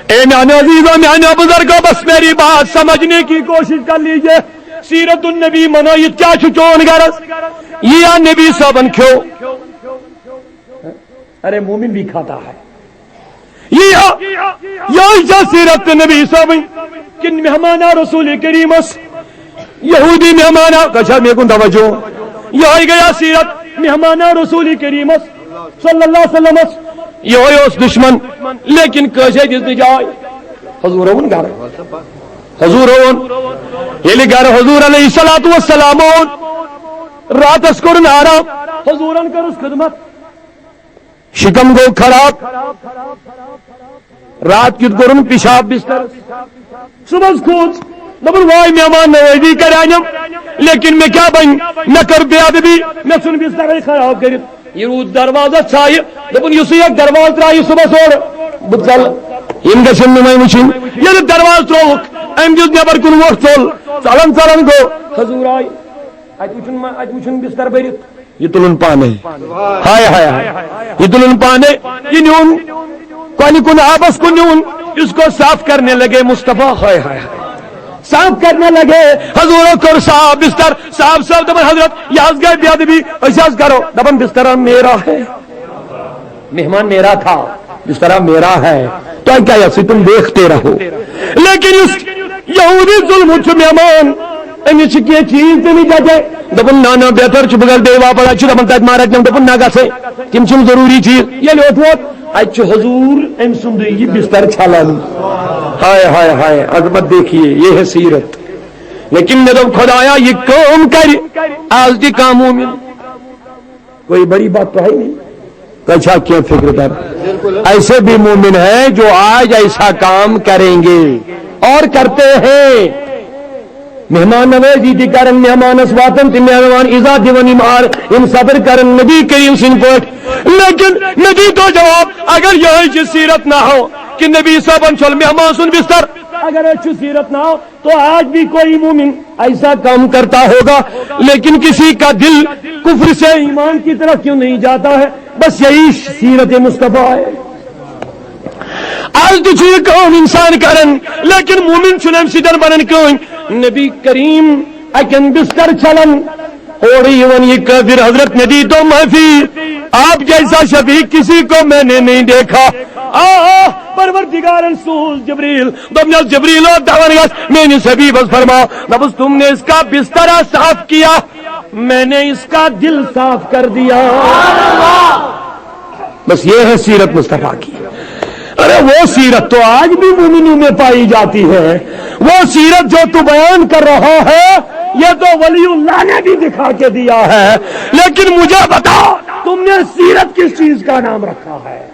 اے میانیو عزیزو، میانیو بزرگو، بس میری بات سمجھنے کی کوشش کر لیجئے۔ سیرت النبی منٲیِتھ کیٛاہ چھُ چون غرض؟ یہِ یا نبی صٲبن کھیوٚو؟ ارے مومن بھی کھاتا ہے۔ یہِ یا، یہِ چھا سیرت نبی صٲبٕنۍ کِنہٕ مہمانہ رسول کریمس؟ یہودی مہمانہ، تۄہہِ چھا مےٚ کُن توجہ؟ یِہوٚے گٔیا سیرت مہمانہ رسول کریمس صلی اللہ علیہ وسلمس۔ یِہوٚے اوس دشمن، لیکن کٲنٛسے دِژ نہٕ جاے۔ حضور اوٚن گرٕ۔ حضور اوٚن۔ ییٚلہِ گرٕ حضور علیہ الصلوۃ والسلام اوٚن، راتس کوٚرُن آرام۔ حضورن کٔرٕس خدمت۔ شکم گوٚو خراب۔ رات کیُتھ کوٚرُن پیشاب بستر۔ صبحس کھوٗژ، دوٚپُن، واے مہمان نوٲزی کریانم، لیکن مےٚ کیٛاہ بنہِ؟ مےٚ کٔر بے ادبی، مےٚ ژھُن بسترے خراب کٔرِتھ۔ یہِ روٗد دروازس ژھایہِ، دوٚپُن، یُسٕے اکھ دروازٕ ترٛایہِ صبحس اورٕ، بہٕ ژلہٕ۔ یِم گژھن نہٕ وۄنۍ وٕچھِنۍ۔ ییٚلہِ دروازٕ ترٛووُکھ، أمۍ دیُت نٮ۪بر کُن وۄٹھ ژوٚل، ژلان ژلان گوٚو۔ حضور آے، اتہِ وٕچھُن ما، اتہِ وٕچھُن بستر بٔرِتھ۔ یہِ تُلُن پانے۔ ہاے، ہاے، ہاے۔ یہِ تُلُن پانے۔ یہِ نیوٗن کۄلہِ کُن، آبس کُن نیوٗن۔ اس کو صاف کرنے لگے مصطفیٰ۔ ہاے، ہاے، ہاے۔ صاف کرنے لگے۔ حضورو کوٚر صاف بستر۔ صاحب صٲب دپان، حضرت، یہ حض گئے بے ادبی، أسۍ حض کرو۔ دپان، بستر میرا ہے، مہمان میرا تھا، بستر میرا ہے، تو کیا یہِ سۭتۍ تم دیکھتے رہو۔ لیکن یُس یہودی ظلم چھُ مہمان، أمِس چھِ کینٛہہ چیٖز تٔمِس دَپان۔ دوٚپُن، نہ، نہ، بہتر چھُ، بہٕ گژھٕ بیٚیہِ واپس۔ اَتہِ چھُ دَپان، تَتہِ ما رَٹنَم؟ دوٚپُن، نہ، گژھے، تِم چھِم ضروٗری چیٖز۔ ییٚلہِ اوٚت ووت، اَتہِ چھُ حضوٗر أمۍ سُنٛدُے یہِ بِستَر چھَلان۔ ہاے، ہاے، ہاے، عظمت دیکھیے، یہ ہے سیرت۔ لیکن مےٚ دوٚپ، خۄدایا، یہِ کٲم کَرِ آز تہِ کانٛہہ مومِن۔ کوئی بڑی بات تو ہے نہیں۔ اچھا، کیا فکر کر؟ ایسے بھی مومن ہیں جو آج ایسا کام کریں گے اور کرتے ہیں۔ مہمان نوازی تہِ کرن، مہمانس واتن تہِ مہمان عزت دِوان، یِم آر، یِم صبر کرن نبی کریم سٕنٛدۍ پٲٹھۍ۔ لیکن نبی تو جواب، اگر یہے چھ سیرت نحو کہ نبی صٲبن چھل مہمان سُنٛد بستر، اگر أسۍ چھُ سیرت نحو، تو آج بھی کوئی مومن ایسا کام کرتا ہوگا، لیکن کسی کا دل کفر سے ایمان کی طرف کیوں نہیں جاتا ہے؟ بس یہی سیرت مصطفیٰ ہے۔ آج تہِ چھُ یہِ کٲم اِنسان کران، لیکن مومن چھُنہٕ اَمہِ سۭتۍ بنان کٕہٕنۍ۔ نبی کریم اَکٮ۪ن بستر چھلان، اورٕ یِوان یہِ کٲفِر، حضرت مےٚ دی تو معافی، آپ جیسا شفیع کسی کو میں نے نہیں دیکھا۔ آ، آ، پروردگارن سوز جبریل، دوٚپنس، جبریل او، دون گژھ میٲنِس حبیبس فرما، دوٚپُس، تم نے اس کا بسترا صاف کیا، میں نے اس کا دل صاف کر دیا۔ بس یہ ہے سیرت مصطفیٰ کی۔ ارے، وہ سیرت تو آج بھی مومنوں میں پائی جاتی ہے۔ وہ سیرت جو تو بیان کر رہا ہے، یہ تو ولی اللہ نے بھی دکھا کے دیا ہے۔ لیکن مجھے بتا، تم نے سیرت کس چیز کا نام رکھا ہے؟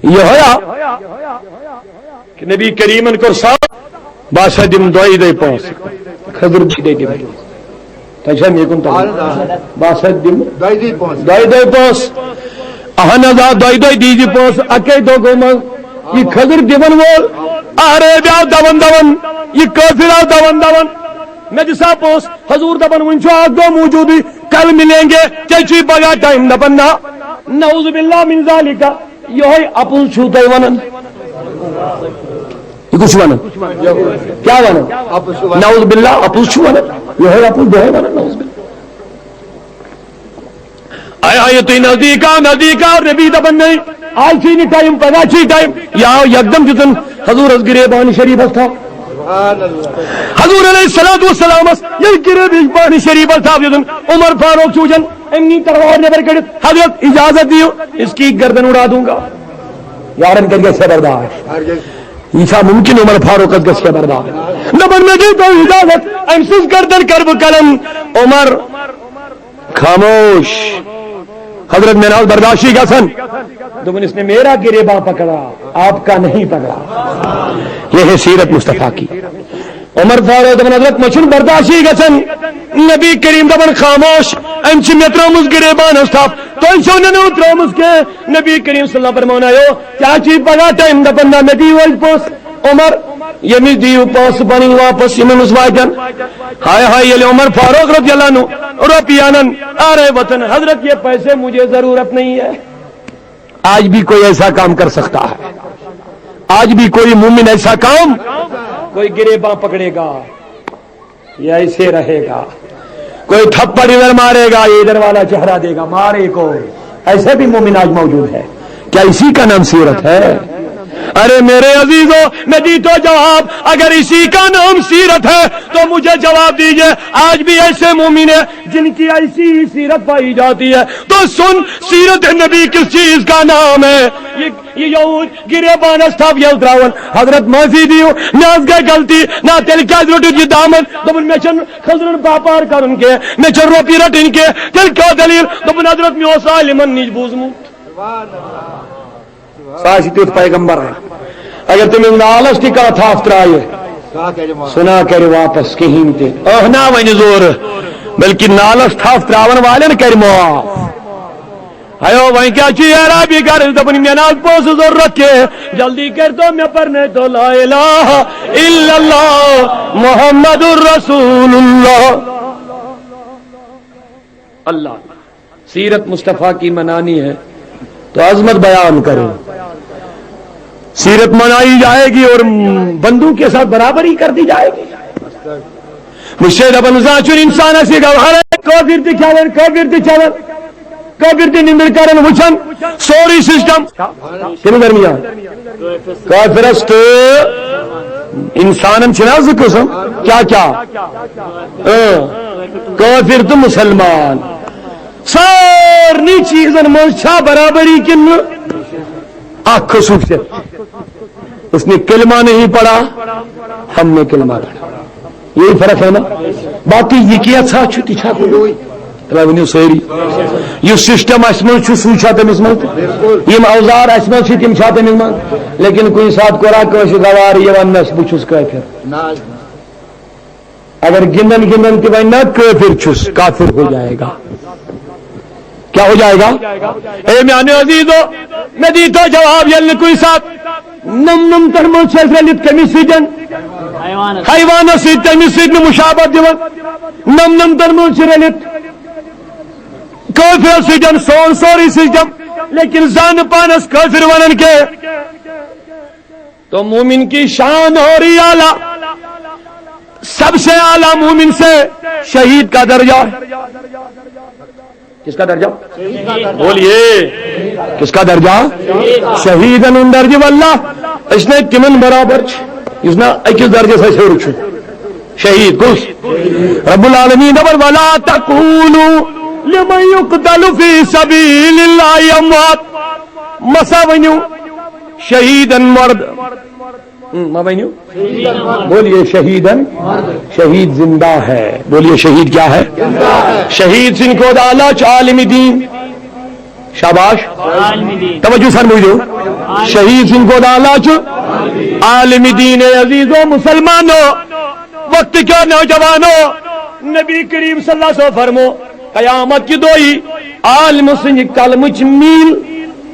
یہ ہوا کہ نبی کریمن کر ساتھ باسا دم دعی دے پانس، خضر دے دے دے۔ تۄہہِ چھا مےٚ کُن تَوَے؟ بہٕ ہسا دِمہٕ دۄیہِ دۄہہِ پونٛسہٕ۔ دۄیہِ دۄہہِ پونٛسہٕ۔ اہن حظ، آ، دۄیہِ دۄہہِ دیٖزِ پونٛسہٕ، اَکے دۄہ گوٚو منٛز۔ یہِ کھٔزٕر دِوَن وول عرٲبۍ آو دَوَن دَوَن، یہِ کٲفِر آو دَوَن دَوَن، مےٚ دِ سا پونٛسہٕ۔ حضوٗر دَپان، وۄنۍ چھُ اَکھ دۄہ موٗجوٗدٕے، کل مِلیں گے، ژےٚ چھُے پگاہ ٹایم۔ دَپان، نہ، نعوذ باللہ من ذالک۔ یہوے اپُز چھُو تۄہہِ ونان۔ یہِ کُس چھُ ونان؟ کیٛاہ ونان؟ اپُز چھُ ونان۔ نعوذ باللہ، اپُز چھُ ونان۔ یہوے اپُز دۄہے ونان، نعوذ باللہ۔ آے، آے، تُہۍ نزدیٖک آو، نزدیٖک آو، نبی دپان، نٔے، آز چھُے نہٕ ٹایم، پگاہ چھُے ٹایم۔ یہِ آو یکدم دیُتُن حضورس گریبان شریفس تھپھ۔ حضور علیہ الصلوۃ والسلامس ییٚلہِ گریبان شریفس تھپھ دیُتُن، عمر فاروق چھُ وٕچھان، أمۍ نی تلوار نٮ۪بر کٔڑِتھ، حضرت اجازت دِیِو، اس کی گردن اڑا دوں گا۔ یارن کتہِ گژھِ ہے برداشت؟ یہِ چھا ممکن عمر فاروقس گژھِ ہے برداشت؟ دپان، مےٚ دِیِو تُہۍ اجازت، أمۍ سٕنٛز گردن کرٕ بہٕ قلم۔ عمر خاموش۔ حضرت مےٚ نہ اوس برداشی گژھان۔ دوٚپُن، اس نے میرا گریباں پکڑا، آپ کا نہیں پکڑا۔ یہ ہے سیرت مصطفیٰ کی۔ عمر فاروق دپان، حضرت، مےٚ چھُنہٕ برداشی گژھان۔ نبی کریم دپان، خاموش، أمۍ چھِ مےٚ ترٲومٕژ گریبانس تھپھ، تۄہہِ چھو نہٕ نہٕ ترٲومٕژ کینٛہہ۔ نبی کریم صلی اللہ علیہ وسلم فرماونایو، ژےٚ چھُے پگاہ ٹایم؟ دپان، نہ، مےٚ دِیِو وۄنۍ پونٛسہٕ۔ عمر، ییٚمِس دِیِو پونٛسہٕ پنٕنۍ واپس، یِم أمِس واتن۔ ہاے ہاے، ییٚلہِ عمر فاروق رضی اللہ عنہ رۄپیہِ انان، آرے وۄتھان، حضرت، یہ پیسے مجھے ضرورت نہیں ہے۔ آج بھی کوئی ایسا کام کر سکتا ہے، آج بھی کوئی مومن ایسا کام، کوئی گریباں پکڑے گا، یہ ایسے رہے گا، کوئی تھپڑ ادھر مارے گا، یہ ادھر والا چہرہ دے گا، مارے کو، ایسے بھی مومن آج موجود ہے۔ کیا اسی کا نام سیرت ہے؟ ارے میرے عزیزو، میں دی تو جواب، اگر اسی کا نام سیرت ہے تو مجھے جواب دیجئے، آج بھی ایسے مومن ہیں جن کی ایسی ہی سیرت پائی جاتی ہے۔ تو سن، سیرت نبی کس چیز کا نام ہے؟ یہ، یہ یہود گریبانس تھپھ ییٚلہِ ترٛاوان، حضرت معافی دِیِو، مےٚ حظ گٔے غلطی، نہ تیٚلہِ کیٛازِ روٚٹُتھ یہِ دامن؟ دوٚپُن، مےٚ چھُنہٕ خٔزرُن باپار کرُن کینٛہہ، مےٚ چھَنہٕ رۄپیہِ رَٹٕنۍ کینٛہہ، تیٚلہِ کیٛاہ دٔلیٖل؟ دوٚپُن، حضرت، مےٚ اوس عالمن نِش بوٗزمُت۔ سُہ آسہِ تیُتھ پیغمبر۔ اگر تٔمِس نالس تہِ کانٛہہ تھپھ ترٛایہِ، سُہ نہ کرِ واپس کِہیٖنۍ تہِ۔ ٲہ نا وَنہِ زورٕ، بلکہِ نالس تھپھ ترٛاوَن والٮ۪ن کرِ معاف۔ ہیو، وۄنۍ کیٛاہ چھُ اعرابی کران؟ دَپان، مےٚ نہ حظ پونٛسہٕ ضروٗرت کینٛہہ، جلدی کٔرۍتو مےٚ پرنٲیتو لا الہ الا اللہ محمد رسول اللہ۔ اللہ، سیرت مصطفیٰ کی منانی ہے تو عظمت بیان کرو۔ سیرت منائی جائے گی اور بندوں کے ساتھ برابری کر دی جائے گی۔ مجھ سے دَپان، زانٛہہ چھُنہٕ اِنسانَس یہِ گوہر۔ کٲفِر تہِ کھٮ۪وان، کٲفِر تہِ چٮ۪وان، کٲفِر تہِ نِندٕر کران، وٕچھان سورُے سسٹم۔ کٔمِس درمیان؟ کٲفِرس تہٕ اِنسانن چھِنہ زٕ قٕسم۔ کیٛاہ کیٛاہ؟ اۭں، کٲفِر تہٕ مُسلمان۔ سارنٕے چیٖزن منٛز چھا برابری کِنہٕ نہٕ؟ اکھ خصوٗصیت، اس نے کلمہ نہیں پڑھا، ہم نے کلمہ پڑھا۔ یہی فرق ہے نا؟ باقی یہ کیا تھا چھُ، تہِ چھا کُنہِ؟ تیٚلہِ ؤنِو سٲری، یُس سسٹم اَسہِ منٛز چھُ، سُے چھا تٔمِس منٛز؟ یِم اوزار اَسہِ منٛز چھِ، تِم چھا تٔمِس منٛز؟ لیکن کُنہِ ساتہٕ کوٚرا کٲنٛسہِ گوارٕ، یہِ وَننَس، بہٕ چھُس کٲفِر۔ اگر گِنٛدان گِنٛدان تہِ وَنہِ نا، کٲفِر چھُس، کافر ہو جائے گا۔ کیا ہو جائے گا؟ اے میانہِ عزیزو، مےٚ دیٖتو جواب، ییٚلہِ نہٕ کُنہِ ساتہٕ نم نم تن منٛز چھِ أسۍ رٔلِتھ کٔمِس سۭتۍ؟ حیوانس۔ حیوانس سۭتۍ، تٔمِس سۭتۍ نہٕ مشابہت دِوان۔ نم نم تن منٛز چھِ رٔلِتھ کٲفرس سۭتۍ، سون سورُے سسٹم، لیکن زانہٕ پانس کٲفر ونان کینٛہہ۔ تو مومن کی شان اور اعلیٰ، سب سے اعلیٰ مومن سے شہید کا درجہ ہے۔ کس کا درجہ؟ بولیے، کس کا درجہ؟ شہیدن ہُنٛد درجہٕ۔ واللہ، أسۍ نَے تِمن برابر چھِ، یُس نہ أکِس درجس اَسہِ ہیوٚر چھُ۔ شہید کُس؟ رب العالمین دپان، "ولا تقولوا لمن يقتل في سبيل الله اموات"۔ مسا ؤنِو شہیدن مرد۔ ہم، ما ؤنِو؟ بولیے، شہیدن، شہید زندہ ہے۔ بولیے، شہید کیا ہے؟ شہید سٕنٛدِ کھۄتہٕ اعلیٰ چھُ عالم دین۔ شاباش۔ عالم دین۔ توجہ سان بوٗزِو۔ شہید سٕنٛدِ کھۄتہٕ اعلیٰ چھُ عالم دین۔ اے عزیزو مسلمانو، وقت کیو نوجوانو، نبی کریم صلی اللہ علیہ وسلم فرمو، قیامت کہِ دۄہ یی عالم سٕنٛدِ قلمٕچ میٖل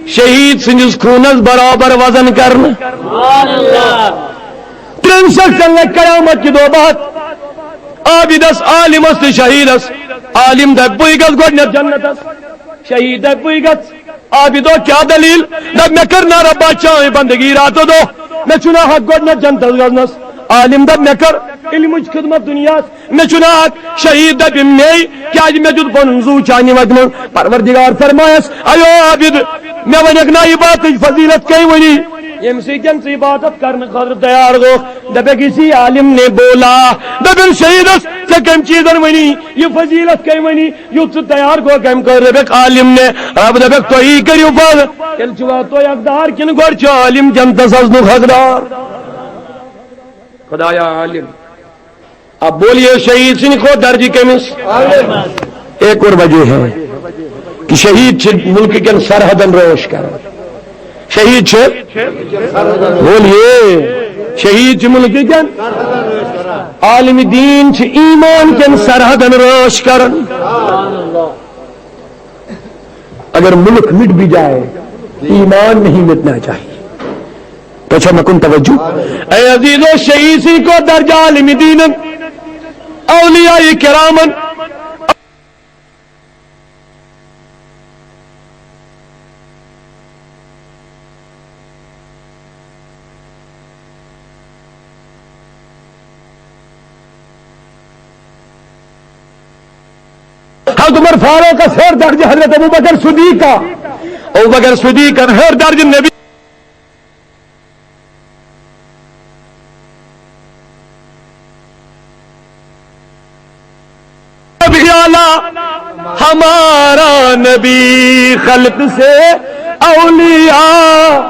شہید سٕنٛدِس خوٗنس برابر وزن کرنہٕ۔ سبحان اللہ۔ ترٛٮ۪ن شخصن لگہِ قیامت کہِ دۄہ بحث۔ عابدس، عالمس تہٕ شہیدس۔ عالم دپہِ، "بٕے گژھٕ گۄڈٕنٮ۪تھ جنتس۔" شہید دپہِ، "بٕے گژھٕ۔" عابدو، کیٛاہ دلیل؟ دپہِ، "مےٚ کٔر نہ ربا چٲنۍ بندگی راتو دۄہ، مےٚ چھُنہ حق گۄڈٕنٮ۪تھ جنتس گژھنس۔" عالم دپہِ، "مےٚ کٔر علمٕچ خدمت دُنیاہس، مےٚ چھُنہ حق۔" شہید دپہِ، "مے، کیٛازِ مےٚ دیُت پنُن زُو چانہِ وتہِ منٛز؟" پروردگار فرمایس، "ایو عابد، مےٚ ونکھ نہ عبادتٕچ فضیلت کٔمۍ ؤنی؟ ییٚمہِ سۭتۍ ژٕ عبادت کرنہٕ خٲطرٕ تیار گوٚو۔" دپکھ، "اسی عالم نے بولا۔" دپن، "شہیدس ژےٚ کٔمۍ چیٖزن ؤنی؟ یہِ فضیلت کٔمۍ ؤنی؟ یُتھ ژٕ تیار گوٚو کٔمۍ کٔر؟" دپکھ، "عالم نے۔" رب دپکھ، "تُہی کٔرِو پتہٕ۔ تیٚلہِ چھُوا تُہۍ حقدار کِنہٕ گۄڈٕ چھُ عالم جنتس اژنُک حقدار؟" خدایا عالم۔ اب بولیے، شہید سٕنٛدِ کھۄتہٕ درجہٕ کٔمِس؟ ایک اور وجہ ہے کہ شہید چھِ ملکہٕ کٮ۪ن سرحدن رٲچھ کران۔ شہید چھِ، بولیے، شہید چھِ ملکہٕ کٮ۪ن، عالم دین چھِ ایمان کٮ۪ن سرحدن رٲچھ کران۔ اگر ملک مٹ بھی جائے، ایمان نہیں مٹنا چاہیے۔ تو چھا مکن توجہ؟ اے عزیزو، شہید سٕنٛدِ کھۄتہٕ درجہٕ عالم دینن، اولیاء کرامن، حضرت عمر فاروقس ہیوٚر درجہٕ حضرت ابوبکر صدیقہ، ابوبکر صدیقن ہیوٚر درجہٕ نبی۔ نبی اعلیٰ ہمارا نبی، خلق سے اولیاء،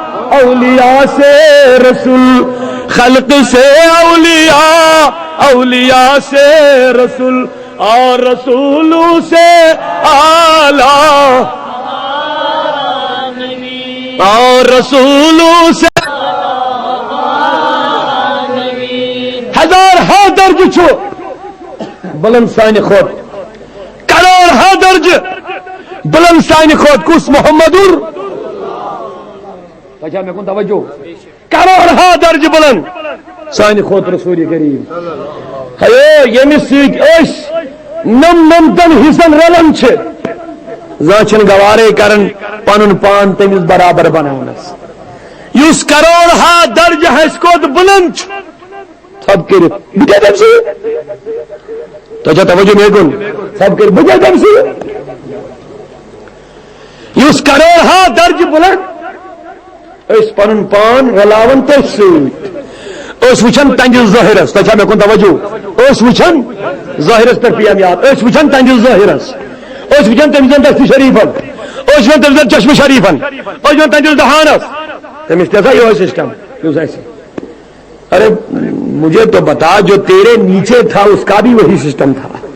اولیاء سے رسول، خلق سے اولیاء، اولیاء سے رسول، اور رسولوں سے اعلیٰ، اور رسولوں سے۔ ہزار ہا درجہٕ چھُ بلند سانہِ کھۄتہٕ، کروڑ ہا درجہٕ بلند سانہِ کھۄتہٕ۔ کُس؟ محمد ال-، تۄہہِ چھا مےٚ کُن توجہ؟ کروڑ ہا درجہٕ بلند سانہِ کھۄتہٕ رسول کریم۔ ہے، ییٚمِس سۭتۍ أسۍ نم نمتن حصن رلان چھِ، زانٛہہ چھِنہٕ گوارے کران پنُن پان تٔمِس برابر بناونس۔ یُس کروڑ ہا درجہٕ ہسہِ کھۄتہٕ بلند چھُ، ژھۄپہٕ کٔرِتھ، بہٕ کیٛاہ دَپہٕ سۭتۍ؟ تۄہہِ چھا توجہ مےٚ کُن؟ ژھۄپہٕ کٔرِتھ، بہٕ کیٛاہ دَپہٕ سۭتۍ؟ یُس کروڑ ہا درجہٕ بلند، أسۍ پنُن پان رلاوان تٔتھۍ سۭتۍ۔ أسۍ وٕچھان تہنٛدِس ظٲہِرس، تۄہہِ چھا مےٚ کُن توجہ؟ أسۍ وٕچھان ظٲہِرس پٮ۪ٹھ پی ایم یاد، أسۍ وٕچھان تہنٛدِس ظٲہِرس، أسۍ وٕچھان تٔمۍ سٕنٛدٮ۪ن دستہِ شریٖفن، أسۍ وٕچھان تٔمۍ سٕنٛدٮ۪ن چشمہٕ شریٖفن، أسۍ وٕچھان تہنٛدِس دہانس۔ تٔمِس تہِ ہسا یِہوٚے سسٹم یُس اَسہِ۔ ارے، مجھے تو بتا، جو تیرے نیچے تھا، اس کا بھی وہی سسٹم تھا۔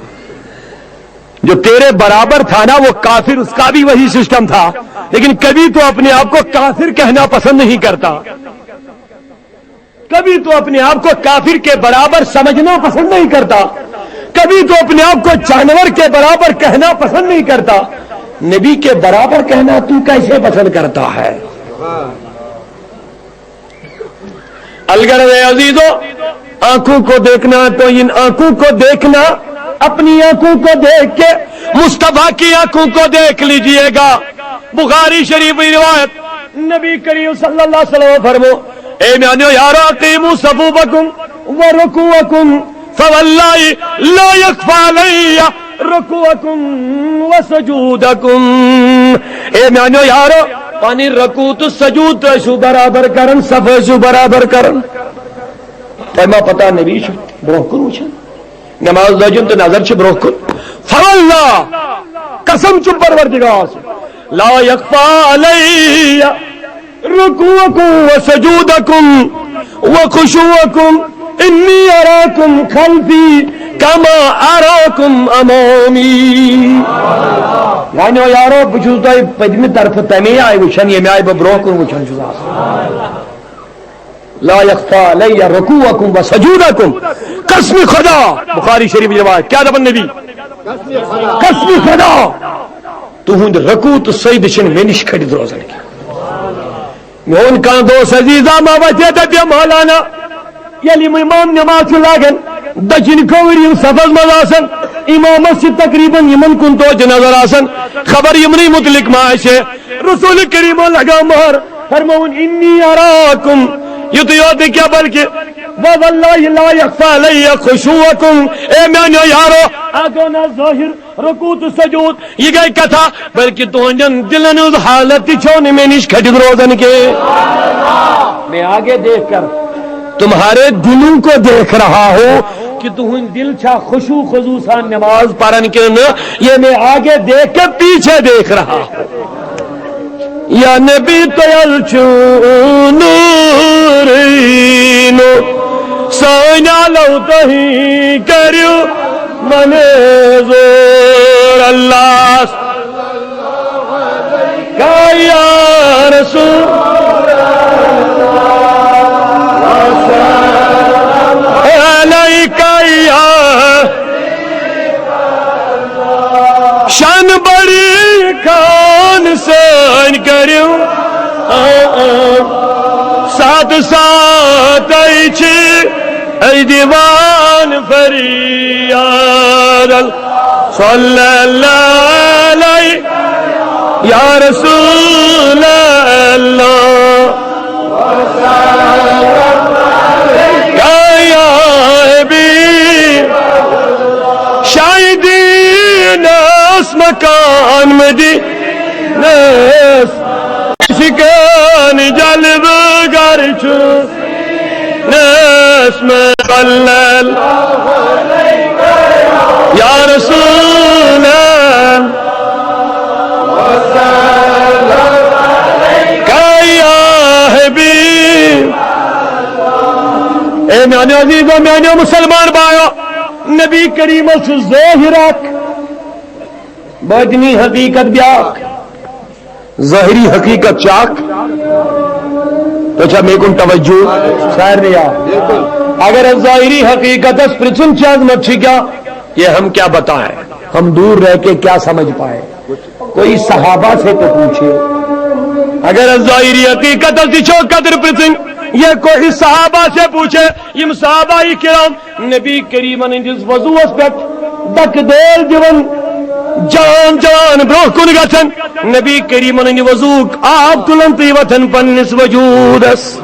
جو تیرے برابر تھا نا، وہ کافر، اس کا بھی وہی سسٹم تھا۔ لیکن کبھی تو اپنے آپ کو کافر کہنا پسند نہیں کرتا، کبھی تو اپنے آپ کو کافر کے برابر سمجھنا پسند نہیں کرتا، کبھی تو اپنے آپ کو جانور کے برابر کہنا پسند نہیں کرتا۔ نبی کے برابر کہنا تو کیسے پسند کرتا ہے؟ الغرض ہے عزیزو، آنکھوں کو دیکھنا، تو ان آنکھوں کو دیکھنا، اپنی آنکھوں کو دیکھ کے مصطفیٰ کی آنکھوں کو دیکھ لیجئے گا۔ بخاری شریف کی روایت، نبی کریم صلی اللہ علیہ وسلم فرمو، اے میانیو یارو، اقیموا صفوفکم و رکوعکم، فواللہ لا یخفی علی رکوعکم و سجودکم۔ اے میانیو یارو، پانی رکوع تو سجود تو ٲسِو برابر کرن، صف ٲسِو برابر کرن۔ تۄہہِ ما پتہ نبی چھُ برونٛہہ کُن وٕچھان؟ نماز لٲجِن تہٕ نظر چھِ برونٛہہ کُن۔ فواللہ، قسم چھُ پروردگار سُنٛد، لا یخفی علی رکوعکم و سجودکم و خشوعکم، انی اراکم خلفی کما اراکم امامی۔ وۄنۍ یارو، بہٕ چھُس تۄہہِ پٔتمہِ طرفہٕ تَمے آیہِ وٕچھان، ییٚمہِ آیہِ بہٕ برونٛہہ کُن وٕچھان چھُس آسان۔ لا یخفی علی رکوعکم و سجودکم۔ قسم خدا، بخاری شریف روایت، کیا دپان نبی؟ قسم خدا، تہند رکوع تو سجدہ چھن مے نش کھٹتھ روزان کی۔ میون کانٛہہ دوست عزیزا ما وتھِ دپہِ مولانا، ییٚلہِ یِم امام نماز چھُ لاگان، دٔچھِنۍ کھووٕرۍ یِم صفس منٛز آسان، امامس چھِ تقریباً یِمن کُن توجہ نظر آسان، خبر یِمنٕے متعلق ما آسہِ۔ رسول کریمو لگاو مہر، فرمووُن، انی اراکم، یُتُے یوت نہٕ کینٛہہ بلکہ، و واللہ لا یخفی علی خشوعکم، اے میانیو یارو، آ گوٚو نہ ظٲہر رکوع تہٕ سجود، یہِ گٔے کتھا، بلکہ تُہنٛدٮ۪ن دِلن ہٕنٛز حالت تہِ چھو نہٕ مےٚ نِش کھٔٹِتھ روزان کینٛہہ۔ میں آگے دیکھ کر تمہارے دلوں کو دیکھ رہا ہوں کہ تُہنٛدۍ دِل چھا خشوع خضوع سان نماز پران کِنہٕ نہٕ، یہ میں آگے دیکھ کے پیچھے دیکھ رہا ہوں۔ یا نبی تیل چھُ نوٗرٕے نوٗر، سٲنۍ آلو تُہی کٔرِو منظور۔ اللہ کا یا رسول علیک یا شان بڑی خان سٲنۍ کٔرِو۔ آ، آ۔ ساتھ ساتھ چھِ أسۍ دِوان فریاد۔ صلی اللہ علیہ یا رسول اللہ۔ یا حبیب شاہ دینس مکان مدینس، عشقن جلوہ گر چھُ نس میں صلی اللہ یا رسول اللہ۔ یا حبیب۔ اے میانیو عزیزو، میانیو مسلمان بایو، نبی کریم چھُ ظٲہر اکھ، باطنی حقیقت بیاکھ۔ ظٲہری حقیقت چھِ اکھ۔ تۄہہِ چھا مےٚ کُن توجہ؟ سارنٕے آ۔ اگر ظٲہری حقیقتس پرژھُن چھُ، عظمت چھِ کیا، یہ ہم کیا بتائیں، ہم دور رہ کے کیا سمجھ پائے۔ کوئی صحابہ سے تو پوچھے۔ اگر ظاہری حقیقت تہِ چھو قدر پرژھن، یہ کوئی صحابہ سے پوچھے، یم صحابہ کرام نبی کریمن ہندس وضوس پہ دکہ دول دِوان، جان جان برونٛہہ کُن گژھان، نبی کریمن ہند وضوک آب تُلان تہٕ وتھان پننس وجودس۔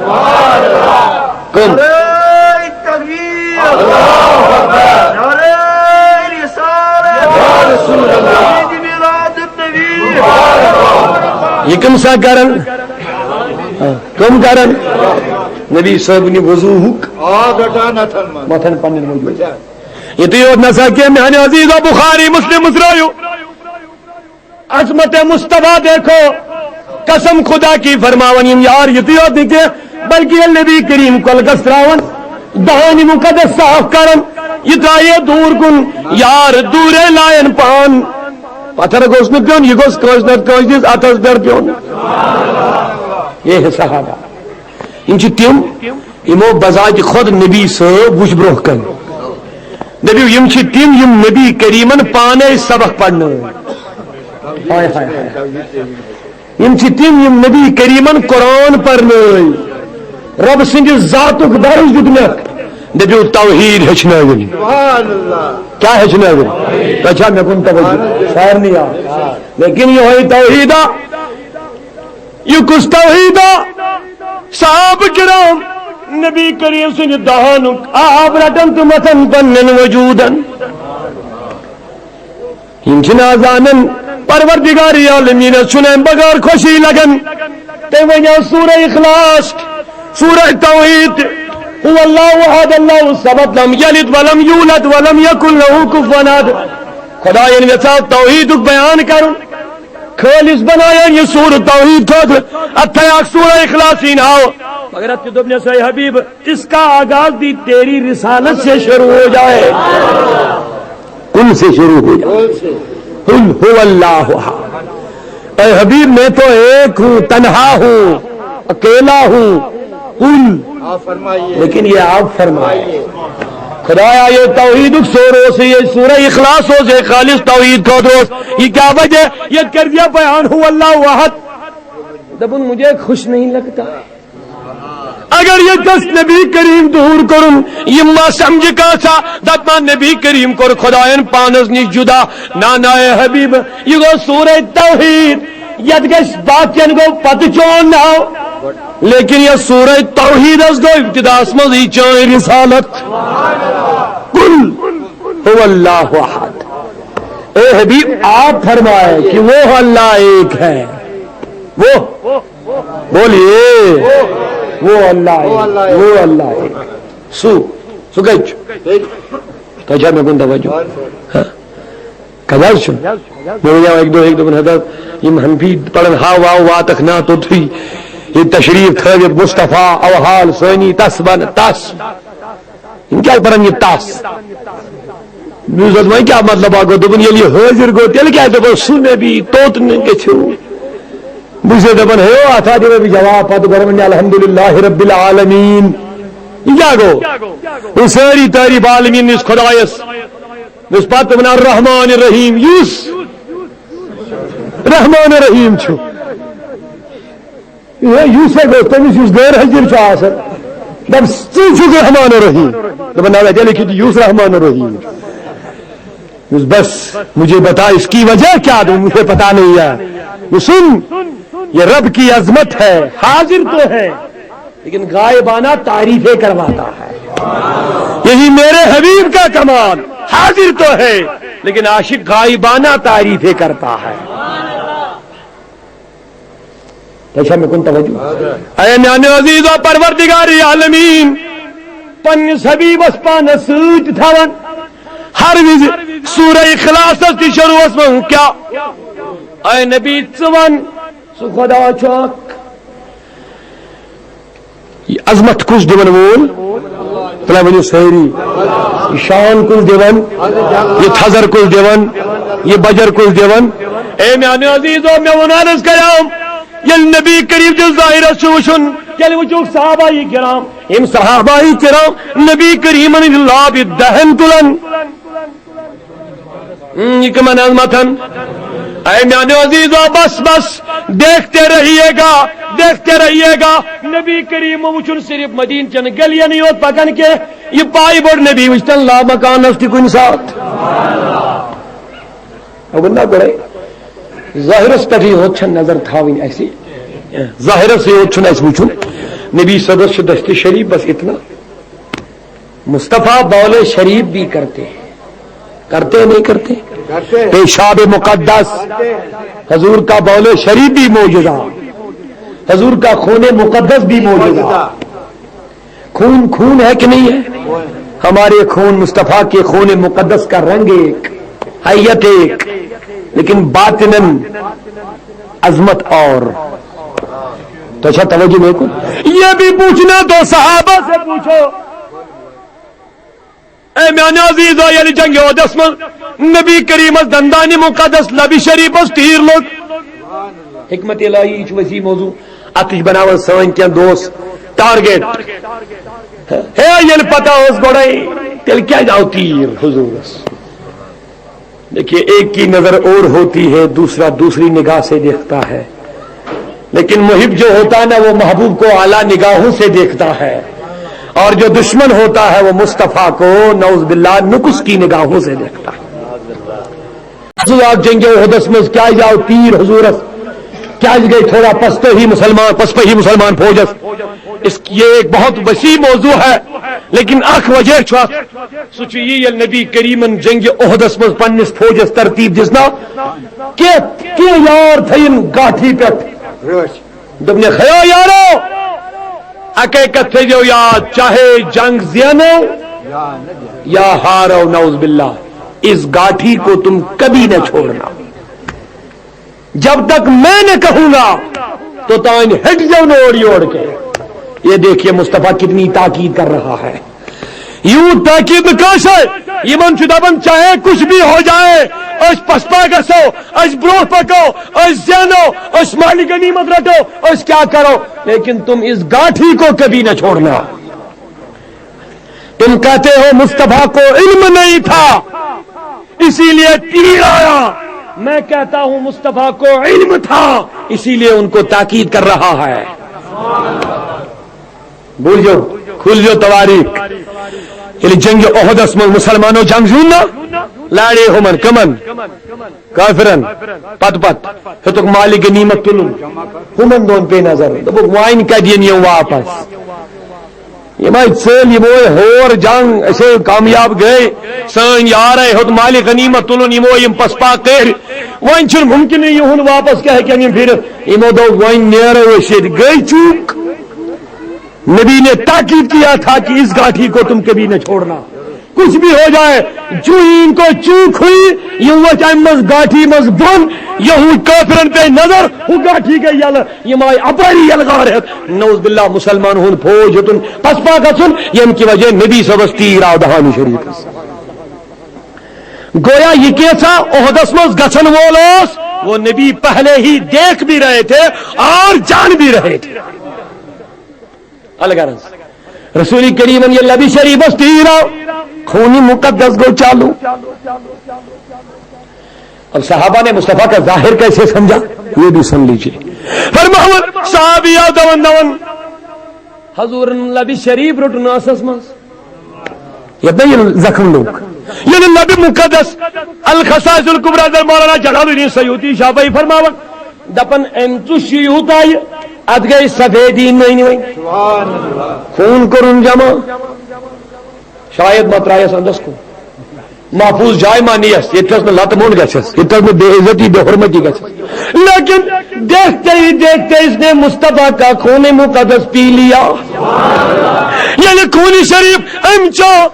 کم؟ نعرہ تکبیر۔ اللہ اکبر۔ نعرہ رسالت۔ یا رسول اللہ۔ عید میلاد النبی۔ یہ کم سا کرن؟ کم کرن؟ نبی صاحب نہِ وضوہُک آب رٹان اتھن منٛز۔ متھن پننٮ۪ن وجود۔ یِتُے یوت نسا کینٛہہ، میانہِ عزیزو، بخاری مسلم مترٲیِو۔ عظمت مصطفیٰ دیکھو، قسم خدا کی فرماون یم یار، یِتُے یوت نہٕ کینٛہہ، بلکہ ییٚلہِ نبی کریم کۄلگس تراون، دہانی مقدس صاف کرن، یہ ترایے دور کُن، یار دورے لایَن پان۔ پتھر گوٚژھ نہٕ پیوٚن، یہِ گوٚژھ کٲنٛسہِ نتہٕ کٲنٛسہِ ہٕنٛدِس اتھس پٮ۪ٹھ پیوٚن۔ یہ ہے صحابہ۔ یم چھِ تِم، یمو بذات خود نبی صٲب وُچھ برونٛہہ کنہِ۔ دٔپِو، یم چھِ تِم، یم نبی کریمن پانے سبق پرنٲوۍ۔ ہاے، ہاے، ہاے۔ یم چھِ تِم، یم نبی کریمن قرآن پرنٲوۍ۔ رب سٕنٛدِ ذاتُک درس دیُت مےٚ، دٔپِو توحید ہیٚچھنٲوِن۔ کیٛاہ ہیٚچھنٲوِن؟ تۄہہِ چھا مےٚ کُن توجہ؟ سارنٕے آ۔ لیکن یِہوٚے توحیدا، یہِ کُس توحیدا؟ صحابہٕ کرام نبی کریم سٕنٛدِ دہانُک آب رٹان تہٕ متھان پننٮ۪ن وجوٗدن۔ یِم چھِنہٕ آز زانان پروردگار عالمیٖنَس چھُنہٕ اَمہِ بغٲر خوشی لگان۔ تٔمۍ ؤنِو سورہ اخلاص، سورہ توحید، هو الله احد، الله الصمد، لم يلد ولم يولد ولم يكن له كفوا احد۔ خدایَن یژھاو توحیدُک بیان کرُن، خٲلص بنایَن یہِ سورہ توحید خٲطرٕ۔ اَتھ تھایَکھ سورہ اخلاص ہی ناو۔ مگر اَتھ تہِ دوٚپنَس، اے حبیب، اس کا آغاز بھی تیری رسالت سے شروع ہو جائے۔ کل سے شروع ہو جائے۔ قل هو الله احد۔ اے حبیب، میں تو ایک ہوں، تنہا ہوں، اکیلا ہوں۔ قل۔ لیکن یہ آپ فرمائے۔ خدایا، یہ توحید سورہ، یہ سورہ اخلاص ہو، یہ خالص توحید خٲطرٕ۔ یہ کیا وجہ؟ یہ کر دیا بیان، هو الله احد۔ دپُن، مجھے خوش نہیں لگتا۔ اگر یہِ گژھِ نبی کریم دوٗر کرُن، یہِ ما سمجھِ کانٛہہ سا، دپان نبی کریم کوٚر خدایَن پانس نِش جدا۔ نا، نا، اے حبیب، یہِ گوٚو سورہ توحید، یتھ گژھِ باقین گوٚو پتہٕ چون ناو، لیکن یہِ سورہ توحیدس گوٚو ابتداس منٛز یہِ چٲنۍ رسالت۔ قل هو الله احد۔ اے حبیب، آپ فرمائے کہ وہ اللہ ایک ہے، وہ بولیے، وہ اللہ ہے، وہ اللہ ہے۔ سُہ، سُہ کَتہِ چھُ؟ تۄہہِ چھا مےٚ کُن توجہ؟ ہاں؟ کَتہِ حظ چھُ؟ مےٚ وَنیٛاو اَکہِ دۄہ، أکۍ دوٚپُن، "حضرت، یِم حنفی پَرَن ہا واو واتَکھ نا توٚتھُے، یہِ تشریٖف تھٲوِتھ مصطفیٰ، اوحال، ثانی، تس بن، تس۔" یِم کیٛازِ پَرَن یہِ تس؟ مےٚ ووٚنُس، وۄنۍ کیٛاہ مطلب اکھ گوٚو؟ دوٚپُن، ییٚلہِ یہِ حٲضِر گوٚو، تیٚلہِ کیٛازِ دَپو سُہ نبی توٚت نہٕ گٔژھِو؟ بہٕ چھُسے دَپان، ہے، اَتھ ہا دِمے بہٕ جواب پَتہٕ گۄڈٕ وَنہِ الحمدللہ رب العالمین۔ یہِ کیٛاہ گوٚو؟ یہِ سٲری تعریٖف عالمیٖن نِس خۄدایَس۔ یُس پَتہٕ وَنان رحمان الرحیم، یُس رحمان الرحیم چھُ۔ ہے، یُس ہے گوٚو، تٔمِس یُس غٲر حٲضِر چھُ آسان، دَپ، ژٕ چھُکھ رحمان الرحیم۔ دَپان، نہ، اَتہِ لیکھِتھ، یُس رحمان الرحیم۔ یُس، بس، مجھے بتا، اس کی وجہ کیا؟ دَپ، مجھے پتا نہیں ہے۔ یہِ سُن، یہ رب کی عظمت ہے، حاضر تو ہے، لیکن غائبانہ تعریفیں کرواتا ہے۔ یہی میرے حبیب کا کمال، حاضر تو ہے، لیکن عاشق غائبانہ تعریفیں کرتا ہے۔ تۄہہِ چھا مےٚ کُن توجہ؟ اے میانیو عزیزو، پروردگار عالمین پننِس حبیبس پانس سۭتۍ تھاوان، ہر وِزِ سورہ اخلاصس تہِ شروعس منٛز کیا؟ اے نبی، ژٕ وَن، سُہ خدا چھُ اکھ۔ یہِ عظمت کُس دِوَن وول؟ تۄہہِ ؤنِو سٲری۔ یہِ شان کُس دِوَن؟ یہِ تھزر کُس دِوَن؟ یہِ بجر کُس دِوَن؟ اے میانیو عزیزو، مےٚ ووٚن عرض کریام، ییٚلہِ نبی کریم تہِ ظٲہرس چھُ وٕچھُن، تیٚلہِ وٕچھُکھ صحابہ کرام۔ یِم صحابہ کرام نبی کریمن ہٕنٛدِ لابہِ دہن تُلان۔ ہم، یہ کمن عظمتن؟ اے میانیو عزیزو، بس، بس، دیکھتے رہیے گا، دیکھتے رہیے گا۔ نبی کریم وچھن صرف مدینہ چن گلین یوت پکان کے، یہ پائی بڑ نبی وچھتن لا مکانس تہ کُنہِ ساتہٕ۔ اگر نہ گۄڈے ظاہرس پٮ۪ٹھٕے یوت چھن نظر تھاوٕنۍ اَسہِ، ظاہرسٕے یوت چھُنہٕ اَسہِ وٕچھُن۔ نبی صٲبس چھُ دستِ شریف، بس اتنا۔ مصطفیٰ بول شریف بھی کرتے ہیں، کرتے ہیں نہیں کرتے؟ کرتے ہیں۔ پیشاب مقدس، کرتے ہیں۔ حضور کا بول شریف بھی معجزہ، حضور کا خون مقدس بھی معجزہ۔ خون خون ہے کہ نہیں ہے؟ ہمارے خون، مصطفیٰ کے خون مقدس کا رنگ ایک، ہیئت ایک، لیکن باطناً عظمت اور۔ تو اچھا توجہ نہیں کو، یہ بھی پوچھنا تو صحابہ سے پوچھو۔ اے میانیو عزیزو، ییٚلہِ جنگِ احدس منٛز نبی کریمس دندانِ مقدس لبِ شریفس تیر لوٚگ۔ حکمت الہی، یہِ چھُ وسیع موضوع، اتھ تہِ چھِ بناوان سٲنۍ کینٛہہ دوس ٹارگیٹ۔ ہے، ییٚلہِ پتہ اوس گۄڈے، تیٚلہِ کیازِ آو تیر حضورس؟ دیکھیے، ایک کی نظر اور ہوتی ہے، دوسرا دوسری نگاہ سے دیکھتا ہے۔ لیکن محب جو ہوتا ہے نا، وہ محبوب کو اعلیٰ نگاہوں سے دیکھتا ہے، اور جو دشمن ہوتا ہے، وہ مصطفیٰ کو، نعوذ باللہ، نقص کی نگاہوں سے دیکھتا ہے۔ ژٕ آکھ جنگِ احدس منٛز کیٛازِ آو تیٖر حضوٗرس؟ کیٛازِ گٔے تھوڑا پسپہی مسلمان، پسپہی مسلمان فوجس؟ اس، یہ ایک بہت وسیع موضوع ہے، لیکن اکھ وجہ چھُ اتھ، سُہ چھُ یہِ، ییٚلہِ نبی کریمن جنگِ احدس منٛز پننِس فوجس ترتیب دِژ نا، کینٛہہ، کینٛہہ یار تھٲیِن گاٹھی پٮ۪ٹھ۔ دوٚپنَکھ، ہے یارو، اکے کتھ تھٲیزیو یاد، چاہے جنگ زینو یا ہارو، نعوذ باللہ، اس گاٹھی کو تم کبھی نہ چھوڑنا۔ جب تک میں نہ کہوں گا، توٚتام ہٹ جاؤ نہ اورٕ یورٕ کے۔ یہ دیکھیے مصطفیٰ کتنی تاکید کر رہا ہے۔ یوٗت تاکید نہٕ کٲنٛسہِ۔ یِمن چھُ دپان، چاہے کچھ بھی ہو جائے، أسۍ پسپا گژھو، أسۍ برونٛہہ پکو، أسۍ زینو، أسۍ مالِ غنیمت رٹو، أسۍ کیٛاہ کرو، لیکن تم اس گاٹھی کو کبھی نہ چھوڑنا۔ تم کہتے ہو مصطفیٰ کو علم نہیں تھا، اسی لیے تیر آیا۔ میں کہتا ہوں مصطفیٰ کو علم تھا، اسی لیے ان کو تاکید کر رہا ہے۔ بوٗزِو، کھوٗلزیو توٲریٖخ۔ ییٚلہِ جنگِ احدس منٛز مُسلمانو جنگ زیوٗن نا، لارے ہُمن، کمن؟ کافرن۔ پتہٕ پتہٕ ہیوٚتُکھ مالِ غنیمت تُلُن، ہُمن دۄن پیٚیہِ نظر، دوٚپُکھ، وۄنۍ کتہِ یِن یِم واپس؟ یِم آیہِ ژٔلۍ، یِمو ہے ہور جنگ، أسۍ ہے کامیاب گٔے، سٲنۍ یار ہے ہیوٚت مالِ غنیمت تُلُن، یِمو یِم پسپا کٔرۍ، وۄنۍ چھُنہٕ مُمکِنٕے یِہُنٛد واپس، کیٛاہ ہیٚکن یِم پھِرِتھ؟ یِمو دوٚپ، وۄنۍ نیرو أسۍ ییٚتہِ، گٔے چوٗک۔ نبی نے تاکید کیا تھا کہ اس گاٹھی کو تم کبھی نہ چھوڑنا، کچھ بھی ہو جائے۔ جو ہی ان کو چوک ہوئی، یہ وہ چاہے مز گاٹھی مز بن، یہ ہوئی کافرن پہ نظر، وہ گاٹھی کے یل، یہ مائی اپاری یلغار ہے۔ نعوذ باللہ، مسلمان ہن فوج ہتن پسپا گژھن، یم کی وجہ نبی صبس تیر آو دہانی شریف۔ گویا یہ کیسا احدس مز گژھن وول اوس، وہ نبی پہلے ہی دیکھ بھی رہے تھے اور جان بھی رہے تھے۔ الغرض، رسول کریمن یہ لبِ شریفس تیر آو، خون مقدس گو چالو۔ اب صحابہ نے مصطفیٰ کا ظاہر کیسے سمجھا، یہ بھی سن لیجیے۔ فرماوان صحابی آو دون دون، حضورن لبِ شریف روٚٹ ناسس منٛز۔ یتھ نہ یہِ زخم لوٚگ۔ ییٚلہِ لبِ مقدس الخصائص الکبریٰ در مولانا جلال الدین سیوطی شاہ بھائی فرماوان، دپان، أمۍ ژوٚچھ یہِ یوٗتاہ یہِ، اتھ گٔے سفیدی نٔنۍ وۄنۍ۔ خوٗن کوٚرُن جمع۔ شاید ما ترٛایس اندس کُن۔ محفوظ جاے ما نِیس، ییٚتہِ تھس نہٕ لتہٕ موٚنٛڈ گژھٮ۪س، ییٚتہِ تھس نہٕ بے عزتی، بے حرمتی گژھٮ۪س۔ لیکن دیکھتے ہی دیکھتے اس نے مصطفیٰ کا خون مقدس پی لیا۔ ییٚلہِ خوٗنِ شریف أمۍ چو،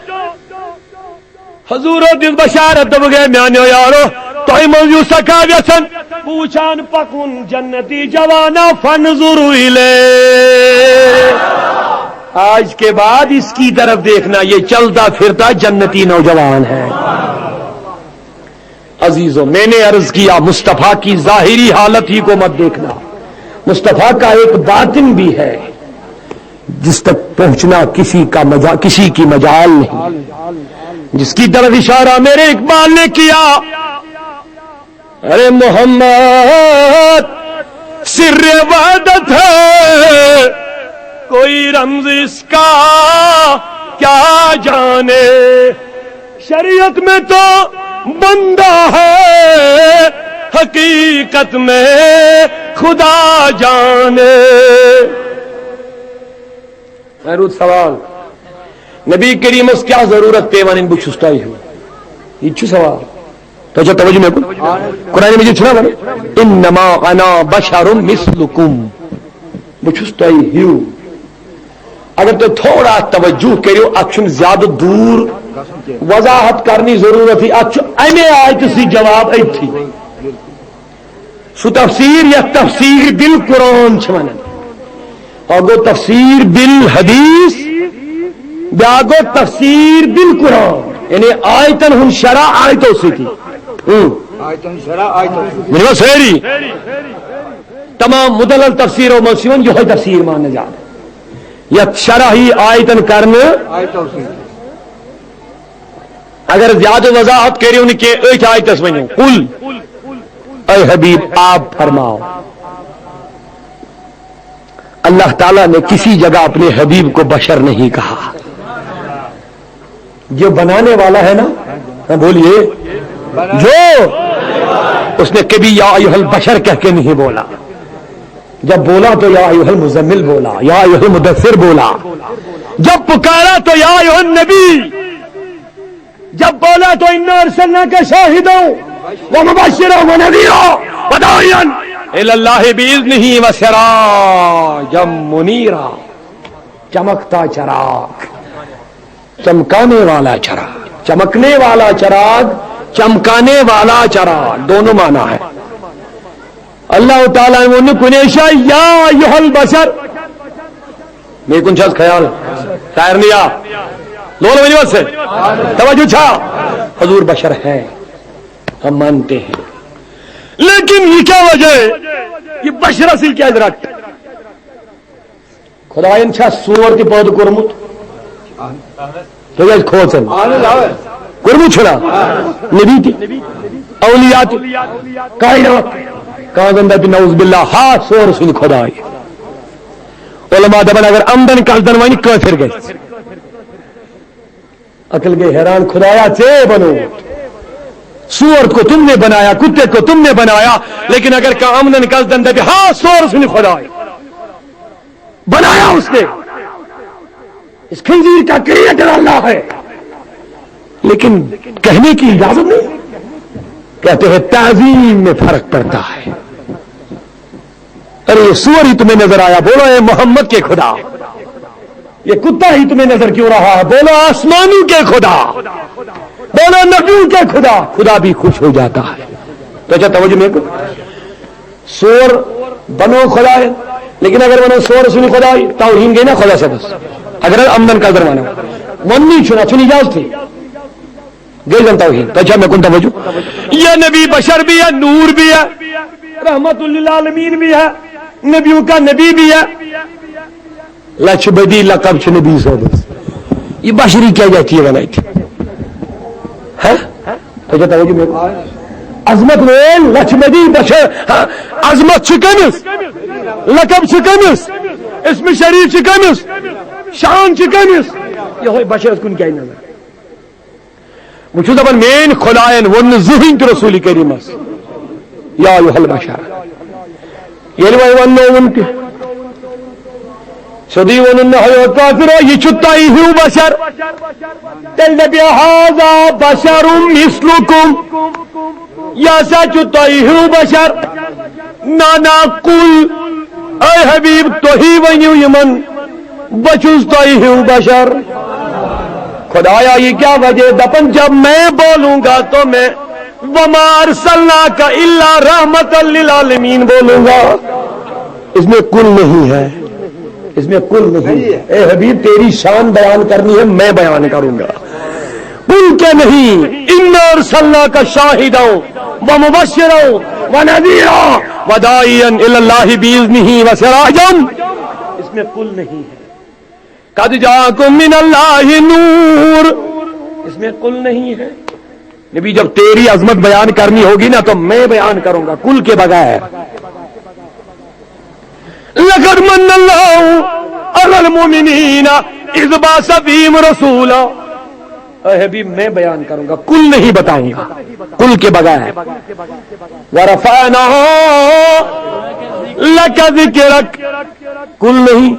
حضورو دِژ بشارت، دوٚپُکھ، ہے میانیو یارو، تۄہہِ منٛز یُس سکا یژھان، بہٕ وٕچھان پکُن جنتی جوانا، فانظروا الیہ۔ آج کے بعد اس کی طرف دیکھنا، یہ چلتا پھرتا جنتی نوجوان ہے۔ عزیزوں، میں نے عرض کیا، مصطفیٰ کی ظاہری حالت ہی کو مت دیکھنا، مصطفیٰ کا ایک باطن بھی ہے، جس تک پہنچنا کسی کا مجا-، کسی کی مجال نہیں۔ جس کی طرف اشارہ میرے اقبال نے کیا، ارے محمد سر وحدت ہے، کوئی رمز اس کا کیا جانے۔ شریعت میں تو بندہ ہے، حقیقت میں خدا جانے۔ وۄنۍ روٗد سوال، نبی کریمس کیٛاہ ضروٗرت پیٚیہِ وَنٕنۍ، بہٕ چھُس تۄہہِ ہیوٗ؟ یہِ تہِ چھُ سوال۔ تۄہہِ چھا توجہ مےٚ کُن؟ قرآن مجید چھُنہ وَنان، "انما انا بشر مثلکم"، بہٕ چھُس تۄہہِ ہیوٗ۔ اگر تُہۍ تھوڑا توجہ کٔرِو، اَتھ چھُنہٕ زیادٕ دوٗر وضاحت کرنٕچ ضروٗرتٕے، اَتھ چھُ اَمے آیتہِ سۭتۍ جواب أتھی۔ سُہ تفسیر یتھ تفسیر بالقرآن چھِ ونان۔ اکھ گوٚو تفسیر بالحدیث، بیاکھ گوٚو تفسیر بالقرآن، یعنی آیتن ہُنٛد شرح آیتو سۭتی۔ ہُم۔ آیتن شرح آیتو سۭتی۔ ؤنِو حظ سٲری۔ تمام مدلل تفسیرو منٛز چھِ یِوان یِہوٚے تفسیر ماننہٕ زیادٕ۔ یتھ شرح یی آیتن کرنہٕ۔ آیتو سۭتی۔ اگر زیادٕ وضاحت کٔرِو نہٕ کینٛہہ، أتھۍ آیتس ؤنِو، "قل"، اے حبیب، آپ فرماؤ۔ اللہ تعالیٰ نے کسی جگہ اپنے حبیب کو بشر نہیں کہا۔ جو بنانے والا ہے نا، ہاں، بولیے، جو اس نے کبھی یا ایھا البشر کہہ کے نہیں بولا۔ جب بولا تو یا ایھا المزمل بولا، یا ایھا المدثر بولا۔ جب پکارا تو یا ایھا النبی۔ جب بولا تو انا ارسلناک شاہدا و مبشرا و نذیرا و داعیا الی اللہ باذنہ و سراجا منیرا۔ چمکتا چراغ، چمکانے والا چراغ، چمکنے والا چراغ، چمکانے والا چراغ، دونوں معنی ہے۔ اللہ تعالیٰ نے ووٚن نہٕ کُنے جایہِ یا ایھا البشر۔ مےٚ کُن چھا خیال؟ خیر نہیں آ۔ لول ؤنِو حظ۔ توجہ چھا؟ حضور بشر ہے، ہم مانتے ہیں، لیکن یہ کیا وجہ ہے؟ یہ بشر سی کیا رٹ؟ خدایَن چھا سور تہِ پٲدٕ کوٚرمُت؟ تُہۍ ٲسۍ کھوژان۔ کوٚرمُت چھُنا؟ نبی تہِ، اولیاء تہِ، کائنات۔ کانٛہہ زَن دَپہِ نعوذ باللہ، ہا سور سُنٛد خداے۔ علماء دَپان اگر عمدن قصدن وَنہِ کٲفِر گژھِ۔ عقل گٔے حیران، خدایا ژے بنووُتھ۔ سور کو تم نے بنایا، کتے کو تم نے بنایا، لیکن اگر کانٛہہ عمدن قصدن دَپہِ ہا سور سُنٛد خداے۔ بنایا اس نے، اس خنزیر کا کریٹر اللہ ہے، لیکن کہنے کی اجازت نہیں۔ کہتے ہیں تعظیم میں فرق پڑتا ہے۔ ارے یہ سور ہی تمہیں نظر آیا، بولو اے محمد کے خدا۔ یہ کتا ہی تمہیں نظر کیوں رہا ہے، بولو آسمانوں کے خدا، بولو نبیوں کے خدا۔ خدا بھی خوش ہو جاتا ہے۔ تو اچھا توجہ میں کو سور بنو خداے، لیکن اگر ونو سور سُنٛد خداے، توہین گٔے نا خدا صٲبس۔ اگر عمدن قصدن ونو، وننی چھُنہٕ، اَتھ چھُنہٕ اجازتھٕے۔ گٔے زن توہین۔ تۄہہِ چھا مےٚ کُن توجہ؟ یہ نبی بشر بھی ہے، نور بھی ہے، رحمت للعالمین بھی ہے، نبیوں کا نبی بھی ہے۔ لچھ بدی لقب چھُ نبی صٲبس۔ یہِ بشری کیٛازِ اَتہِ یہِ ونان اَتہِ؟ ہہ؟ تۄہہِ چھا توجہ مےٚ؟ عظمت وول لچھ بدی بشر، ہہ، عظمت چھِ کٔمِس؟ لقب چھِ کٔمِس؟ اسم شریف چھِ کٔمِس؟ شان چھِ کٔمِس؟ یِہوٚے بشرس کُن کیٛازِ نظر؟ بہٕ چھُس دَپان، میٛٲنۍ خۄدایَن ووٚن نہٕ زٕہٕنۍ تہِ رسوٗلِ کریٖمَس، یا ایھا البشر۔ ییٚلہِ وۄنۍ وَننووُن تہِ، سیوٚدُے ووٚنُن نہٕ، ہے کافرو، یہِ چھُ تۄہہِ ہیوٗ بشر۔ تیٚلہِ دَپہِ، ھذا بشر مثلکم، یہِ ہسا چھُ تۄہہِ ہیوٗ بشر۔ نہ، نہ، قل، اے حبیب، تُہی ؤنِو یِمن، بہٕ چھُس تۄہہِ ہیوٗ بشر۔ خدایا، یہ کیا وجہ؟ دپن، جب میں بولوں گا تو میں وما ارسلناک الا رحمت للعالمین بولوں گا۔ اس میں قل نہیں ہے، اس میں قل نہیں ہے۔ اے حبیب، تیری شان بیان کرنی ہے، میں بیان کروں گا۔ قل کیا نہیں، انا ارسلناک شاہدا و مبشرا و نذیرا و داعیا الی اللہ باذنہ و سراجا۔ اس میں قل نہیں ہے۔ قد جاءکم من اللہ نور، اس میں قل نہیں ہے۔ نبی، جب تیری عظمت بیان کرنی ہوگی نا، تو میں بیان کروں گا، قل کے بغیر۔ لقد من اللہ علی المؤمنین اذ بعث فیہم رسولا۔ اے حبیب، میں بیان کروں گا، قل نہیں بتاؤں گا، قل کے بغیر۔ ورفعنا لک ذکرک، قل نہیں۔